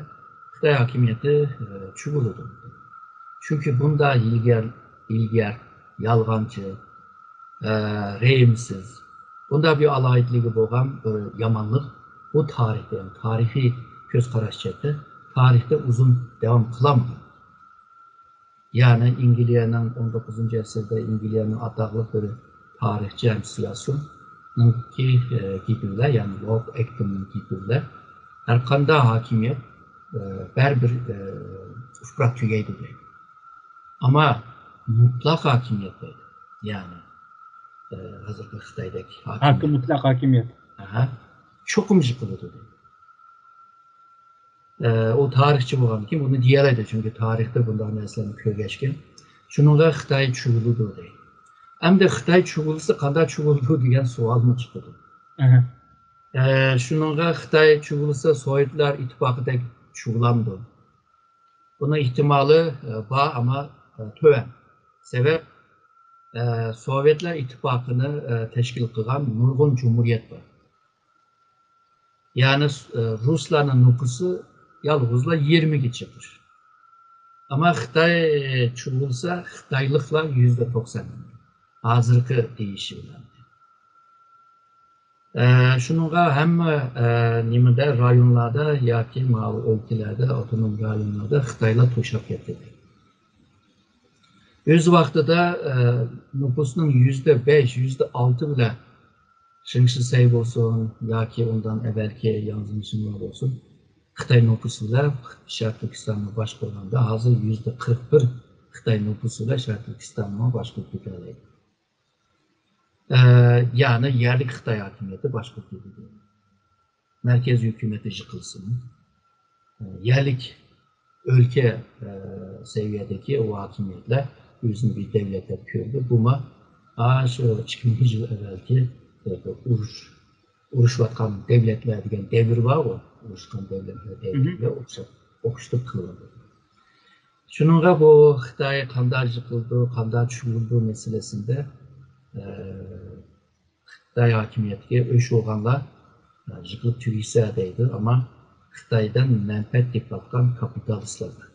خىتاي ھاكىمىيىتى، ئە، چۈشۈرۈلىدۇ. چۈنكى بۇنداق ھىيلىگەر، ھىيلىگەر، يالغانچى، ئە، رەھىمسىز، بۇنداق بىر ئالاھىدىلىكى بولغان بىر يامانلىق بۇ تارىختا، يەنى تارىخىي كۆز قاراش جەھەتتە تارىختا ئۇزۇن داۋام قىلالمىغان. يەنى ئەنگلىيەنىڭ، ئون توققۇزىنچى ئەسىردە ئەنگلىيەنىڭ ئاتاقلىق بىر تارىخچى ھەم سىياسىيوننىڭكى، ئە، گېپى بىلەن، يەنى لورد ئەكتوننىڭ گېپى بىلەن، ھەرقانداق ھاكىمىيەت، ئە، بەرىبىر، ئە، ئۇپراپ تۈگەيدۇ دەيدۇ. ئەمما مۇتلەق ھاكىمىيەت دەيدۇ. يەنى، ئە، ھازىرقى خىتايدەك ھاكىم ھاكىمىيەت. مۇتلەق ھاكىمىيەت. ئەھە. چوقۇم يىقىلىدۇ دەيدۇ. ئە، ئۇ تارىخچى بولغاندىكىن بۇنى دېيەلەيدۇ، چۈنكى تارىختا بۇنداق نەرسىلەرنى كۆرگەچكەن. شۇنىڭغا خىتاي چۈشۈرۈلىدۇ دەيدۇ. ئەمدى خىتاي چۈشۈرۈلسە قانداق چۈشۈرۈلىدۇ دېگەن سوئالمۇ چىقىدۇ. ئەھە. ئە، شۇنىڭغا خىتاي چۈشۈرۈلسە سوۋېتلار ئىتتىپاقىدەك چۈشۈرۈلەمدۇ؟ بۇنىڭ ئېھتىمالى، ئە، بار، ئەمما، ئە، تۆۋەن. سەۋەب، ئە، سوۋېتلار ئىتتىپاقىنى، ئە، تەشكىل قىلغان نۇرغۇن جۇمھۇرىيەت بار. يەنى، ئە، رۇسلارنىڭ نوپۇسى يالغۇزلا يېرىمىگە چىقىش. ئەمما خىتاي چۈشۈرۈلسە، خىتايلىقلار يۈزدە توقسان. ھازىرقى دېيىشى بىلەن. ئە، شۇنىڭغا ھەممە، ئە، نېمىدە، رايونلاردا ياكى ماۋۇ ئۆلكىلەردە، ئاپتونوم رايونلاردا خىتايلار توشاپ كەتتى. ئۆز ۋاقتىدا، ئە، نوپۇسنىڭ يۈزدە بەش، يۈزدە ئالتە بىلەن شېڭ شىسەي بولسۇن ياكى ئۇندىن ئەۋۋەلكى ياڭ زېمىشىڭلار بولسۇن، خىتاي نوپۇسى بىلەن شەرقىي تۈركىستاننى باشقۇرغاندا، ھازىر يۈزدە قىرىق بىر خىتاي نوپۇسى بىلەن شەرقىي تۈركىستاننى باشقۇرۇپ كېتەلەيدۇ. ئە، يەنى يەرلىك خىتاي ھاكىمىيىتى باشقۇرۇپ كېتىدۇ. مەركەز ھۆكۈمىتى يىقىلسىمۇ، ئە، يەرلىك ئۆلكە، ئە، سەۋىيەدىكى ئۇ ھاكىمىيەتلەر ئۆزىنى بىر دەۋلەت دەپ كۆردى. بۇمۇ، ئا، شۇ ئىككى مىڭ يىل ئەۋۋەلكى، ئە، ئۇرۇش، ئۇرۇشۇۋاتقان دەۋلەتلەر دېگەن دەۋر بارغۇ، ئۇرۇشقان دەۋلەتلەر دەۋرىگە ئوخشاپ، ئوخشىتىپ قىلىنىدۇ. شۇنىڭغا بۇ خىتاي قانداق يىقىلىدۇ، قانداق چۈشۈرۈلىدۇ مەسىلىسىندە، ئە، خىتاي ھاكىمىيىتىگە ئۆچ بولغانلار، ئە، يىقىلىپ تۈگىسە دەيدۇ، ئەمما خىتايدىن مەنپەئەت تېپىۋاتقان كاپىتالىستلار بار.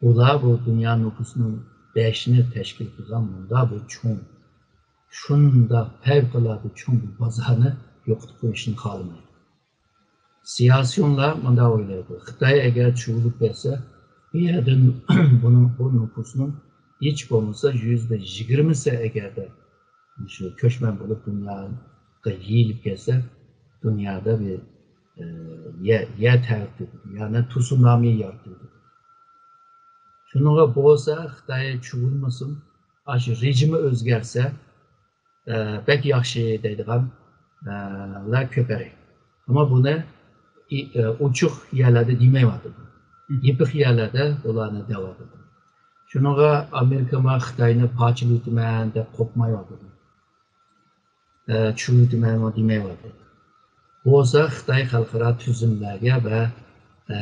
ئۇلار بۇ دۇنيا نوپۇسىنىڭ بەشىنى تەشكىل قىلغان مۇنداق بىر چوڭ، شۇنداق پەۋقۇلئاددە چوڭ بىر بازارنى يوقىتىپ قويۇشنى خالىمايدۇ. سىياسىيونلار مۇنداق ئويلايدۇ، خىتاي ئەگەر چۈشۈرۈلۈپ كەتسە، بۇ يەردىن بۇنىڭ، بۇ نوپۇسنىڭ ھېچ بولمىسا يۈزدە يىگىرمىسى ئەگەردە مۇشۇ كۆچمەن بولۇپ دۇنياغا يېيىلىپ كەتسە، دۇنيادا بىر، ئە، يەر، يەر تەۋرىتىدۇ، يەنى تسۇنامى يارىتىدۇ. شۇنىڭغا بولسا خىتاي چۈشۈرۈلمىسۇن، ئاشۇ رېجىمى ئۆزگەرسە، ئە، بەك ياخشى دەيدىغان، ئە، لار كۆپرەك. ئەمما بۇنى ئى-، ئە، ئوچۇق يەرلەردە دېمەيۋاتىدۇ. يېپىق يەرلەردە بۇلارنى دەۋاتىدۇ. شۇنىڭغا ئامېرىكىمۇ خىتاينى پارچىلىۋېتىمەن دەپ قورقمايۋاتىدۇ. ئە، چۈشۈرۈۋېتىمەنمۇ دېمەيۋاتىدۇ. بولسا خىتاي خەلقئارا تۈزۈملەرگە ۋە، ئە،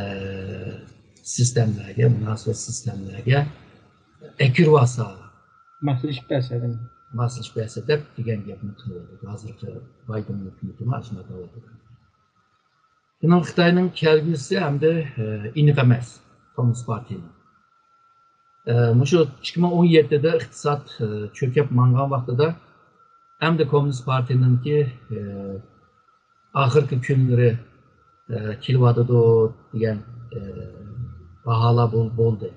سىستېمىلەرگە، مۇناسىۋەت سىستېمىلەرگە ئەكىرىۋالسا، ماسلىشىپ بەرسە دېمەك. ماسلىشىپ بەرسە دەپ دېگەن گەپنى قىلىۋاتىدۇ. ھازىرقى بايدېن ھۆكۈمىتىمۇ ئاشۇنداق دەۋاتىدۇ. شۇنىڭ خىتاينىڭ كەلگۈسى ئەمدى، ئە، ئېنىق ئەمەس، كوممۇنىست پارتىيىنىڭ. ئە، مۇشۇ ئىككى مىڭ ئون يەتتىدە ئىقتىساد، ئە، چۆكۈپ ماڭغان ۋاقتىدا ئەمدى كوممۇنىست پارتىيىنىڭكى، ئە، ئاخىرقى كۈنلىرى، ئە، كېلىۋاتىدۇ دېگەن، ئە، باھالار بول-، بولدى.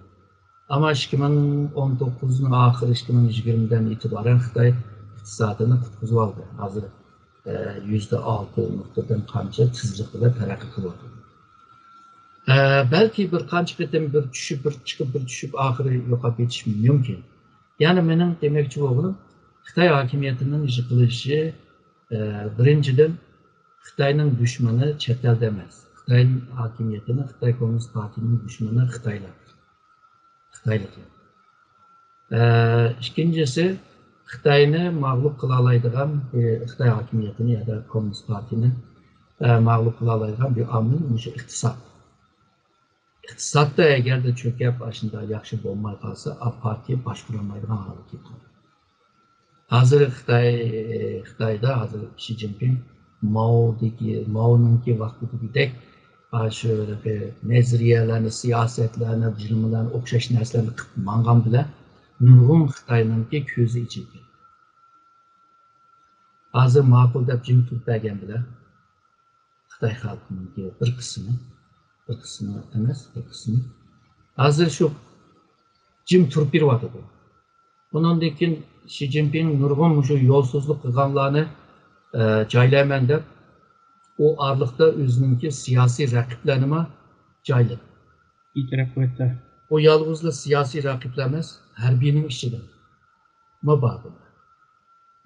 ئەمما ئىككى مىڭ ئون توققۇزنىڭ ئاخىرى، ئىككى مىڭ يىگىرمىدىن ئېتىبارەن خىتاي ئىقتىسادىنى قۇتقۇزۇۋالدى. ھازىر، ئە، يۈزدە ئالتە نۇقتىدىن قانچە تېزلىك بىلەن تەرەققىي قىلىۋاتىدۇ. ئە، بەلكى بىر قانچە قېتىم بىر چۈشۈپ، بىر چىقىپ، بىر چۈشۈپ، ئاخىرى يوقاپ كېتىشى مۇمكىن. يەنى مېنىڭ دېمەكچى بولغىنىم، خىتاي ھاكىمىيىتىنىڭ يىقىلىشى، ئە، بىرىنچىدىن، خىتاينىڭ دۈشمىنى چەت ئەلدە ئەمەس. خىتاي ھاكىمىيىتىنىڭ، خىتاي كوممۇنىست پارتىيىنىڭ دۈشمىنى خىتايلار. خىتايلىقلار. ئە، ئىككىنچىسى، خىتاينى مەغلۇپ قىلالايدىغان، ئە، خىتاي ھاكىمىيىتىنى يا دا كوممۇنىست پارتىيىنى، ئە، مەغلۇپ قىلالايدىغان بىر ئامىل مۇشۇ ئىقتىساد. ئىقتىسادتا ئەگەردە چۆكۈپ، ئاشۇنداق ياخشى بولماي قالسا، ئا پارتىيە باشقۇرالمايدىغان ھالغا كېلىپ قالىدۇ. ھازىر خىتاي، خىتايدا ھازىر شى جىنپىڭ ماودىكى، ماونىڭكى ۋاقتىدىكىدەك، ئاشۇ نەزەرىيەلەرنى، سىياسەتلەرنى، بۇيرۇمىلارنى، ئوخشاش نەرسىلەرنى قىلىپ ماڭغان بىلەن نۇرغۇن خىتاينىڭكى كۆزى ئېچىلدى. ھازىر ماقۇل دەپ جىم تۇرۇپ بەرگەن بىلەن خىتاي خەلقىنىڭكى بىر قىسمى، بىر قىسمى ئەمەس، بىر قىسمى ھازىر شۇ جىم تۇرۇپ بېرىۋاتىدۇ. ئۇنىڭدىن كېيىن شى جىنپىڭ نۇرغۇن مۇشۇ يولسىزلىق قىلغانلارنى، ئە، جايلايمەن دەپ، ئۇ ئارىلىقتا ئۆزىنىڭكى سىياسىي رەقىبلىرىنىمۇ جايلىدى. ئېتىراپ قىلىۋەتتى. ئۇ يالغۇزلا سىياسىي رەقىبلەر ئەمەس، ھەربىينىڭ ئىچىدە مۇ بار بۇلار.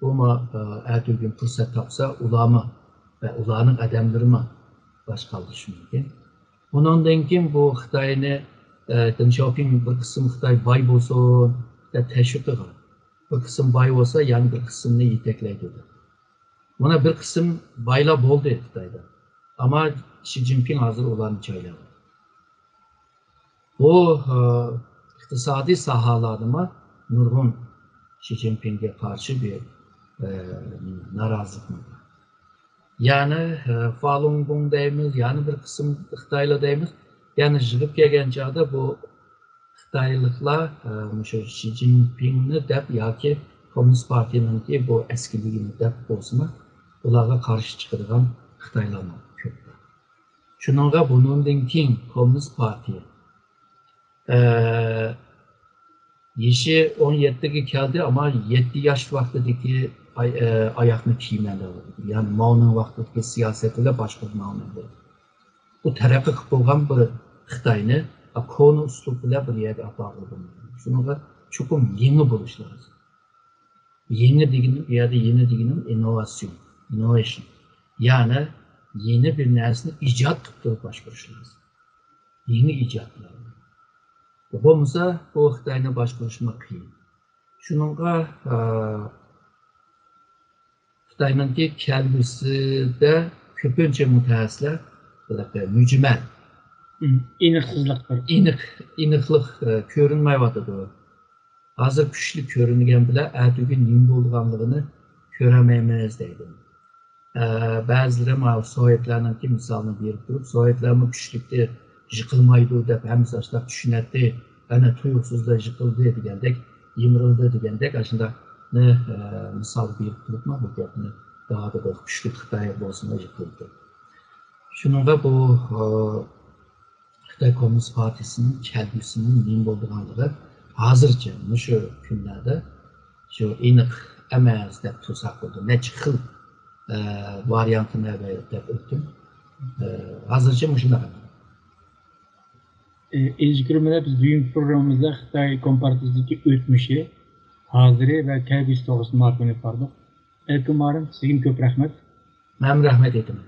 بۇمۇ، ئە، ئەتىگۈن پۇرسەت تاپسا، ئۇلارمۇ ۋە ئۇلارنىڭ ئادەملىرىمۇ باشقا قىلىشى مۇمكىن. ئۇنىڭدىن كېيىن بۇ خىتاينى، ئە، دېڭ شياۋپىڭ بىر قىسىم خىتاي باي بولسۇن دەپ تەشۋىق قىلغان. بىر قىسىم باي بولسا، يەنە بىر قىسىمنى يېتەكلەيدۇ دەپ. مانا بىر قىسىم بايلار بولدى خىتايدا. ئەمما شى جىنپىڭ ھازىر ئۇلارنى جايلاۋاتىدۇ. بۇ، ئە، ئىقتىسادىي ساھەلەردىمۇ نۇرغۇن شى جىنپىڭگە قارشى بىر، ئە، نارازىلىق بار. يەنى، ئە، فالۇنگوڭ دەيمىز، يەنە بىر قىسىم خىتايلار دەيمىز. يەنى يىغىپ كەلگەن چاغدا بۇ خىتايلىقلار، ئە، مۇشۇ شى جىنپىڭنى دەپ ياكى كوممۇنىست پارتىيىنىڭكى بۇ ئەسكىلىكىنى دەپ بولسىمۇ، ئۇلارغا قارشى چىقىدىغان خىتايلارمۇ كۆپ. شۇنىڭغا بۇنىڭدىن كېيىن كوممۇنىست پارتىيە، ئە، يېشى ئون يەتتىگە كەلدى، ئەمما يەتتە ياش ۋاقتىدىكى ئاي-، ئە، ئاياغنى كىيىمەن دەۋاتىدۇ. يەنى ماۋنىڭ ۋاقتىدىكى سىياسەت بىلەن باشقۇرماڭ دەۋاتىدۇ. بۇ تەرەققىي قىلىپ بولغان بىر خىتاينى، ئا، كونا ئۇسلۇب بىلەن بىر يەرگە ئاپارغىلى بولمايدۇ. شۇنىڭغا چوقۇم يېڭى بولۇش لازىم. يېڭى دېگىنىم، بۇ يەردە يېڭى دېگىنىم ئىننوۋاتسىيون، ئىننوۋېيشن. يەنى يېڭى بىر نەرسىنى ئىجاد قىلىپ تۇرۇپ باشقۇرۇش لازىم. يېڭى ئىجادلار. بولمىسا، بۇ خىتاينى باشقۇرۇشمۇ قىيىن. شۇنىڭغا، ئا، خىتاينىڭكى كەلگۈسىدە كۆپىنچە مۇتەخەسسىسلەر بۇنداق مۈجمەل، ئېنىقسىزلىق بار. ئېنىق، ئېنىقلىق، ئە، كۆرۈنمەيۋاتىدۇ. ھازىر كۈچلۈك كۆرۈنگەن بىلەن ئەتىگۈن نېمە بولىدىغانلىقىنى كۆرەلمەيمىز دەيدۇ. ئە، بەزىلىرى مانا سوۋېتلارنىڭكى مىسالىنى بېرىپ تۇرۇپ، سوۋېتلارمۇ كۈچلۈكتە يىقىلمايدۇ دەپ ھەممىسى ئاشۇنداق چۈشىنەتتى. ئەنە تۇيۇقسىزلا يىقىلدى دېگەندەك، يىمىرىلدى دېگەندەك، ئاشۇنداقنى، ئە، مىسال بېرىپ تۇرۇپمۇ بۇ گەپنى داۋامىدا بىر كۈچلۈك خىتاي بولسىمۇ يىقىلدى. شۇنىڭغا بۇ، ئە، خىتاي كوممۇنىست پارتىيىسىنىڭ كەلگۈسىنىڭ نېمە بولىدىغانلىقى ھازىرچە مۇشۇ كۈنلەردە شۇ ئېنىق ئەمەس دەپ تۇرساق بولىدۇ. نەچچە خىل، ئە، ۋارىيانتىنى دەپ ئۆتتۈم. ئە، ھازىرچە مۇشۇنداق. ئە، ئىنجىكرىمىدە بىز بۈگۈنكى پروگراممىمىزدا خىتاي كومپارتىيىسىدىكى ئۆتمۈشى، ھازىرى ۋە كەلگۈسى توغرىسىدا مۇھاكىمە ئېلىپ باردۇق. ئەركىن مۇئەللىم، سىزگىمۇ كۆپ رەھمەت. مەنمۇ رەھمەت ئېيتىمەن.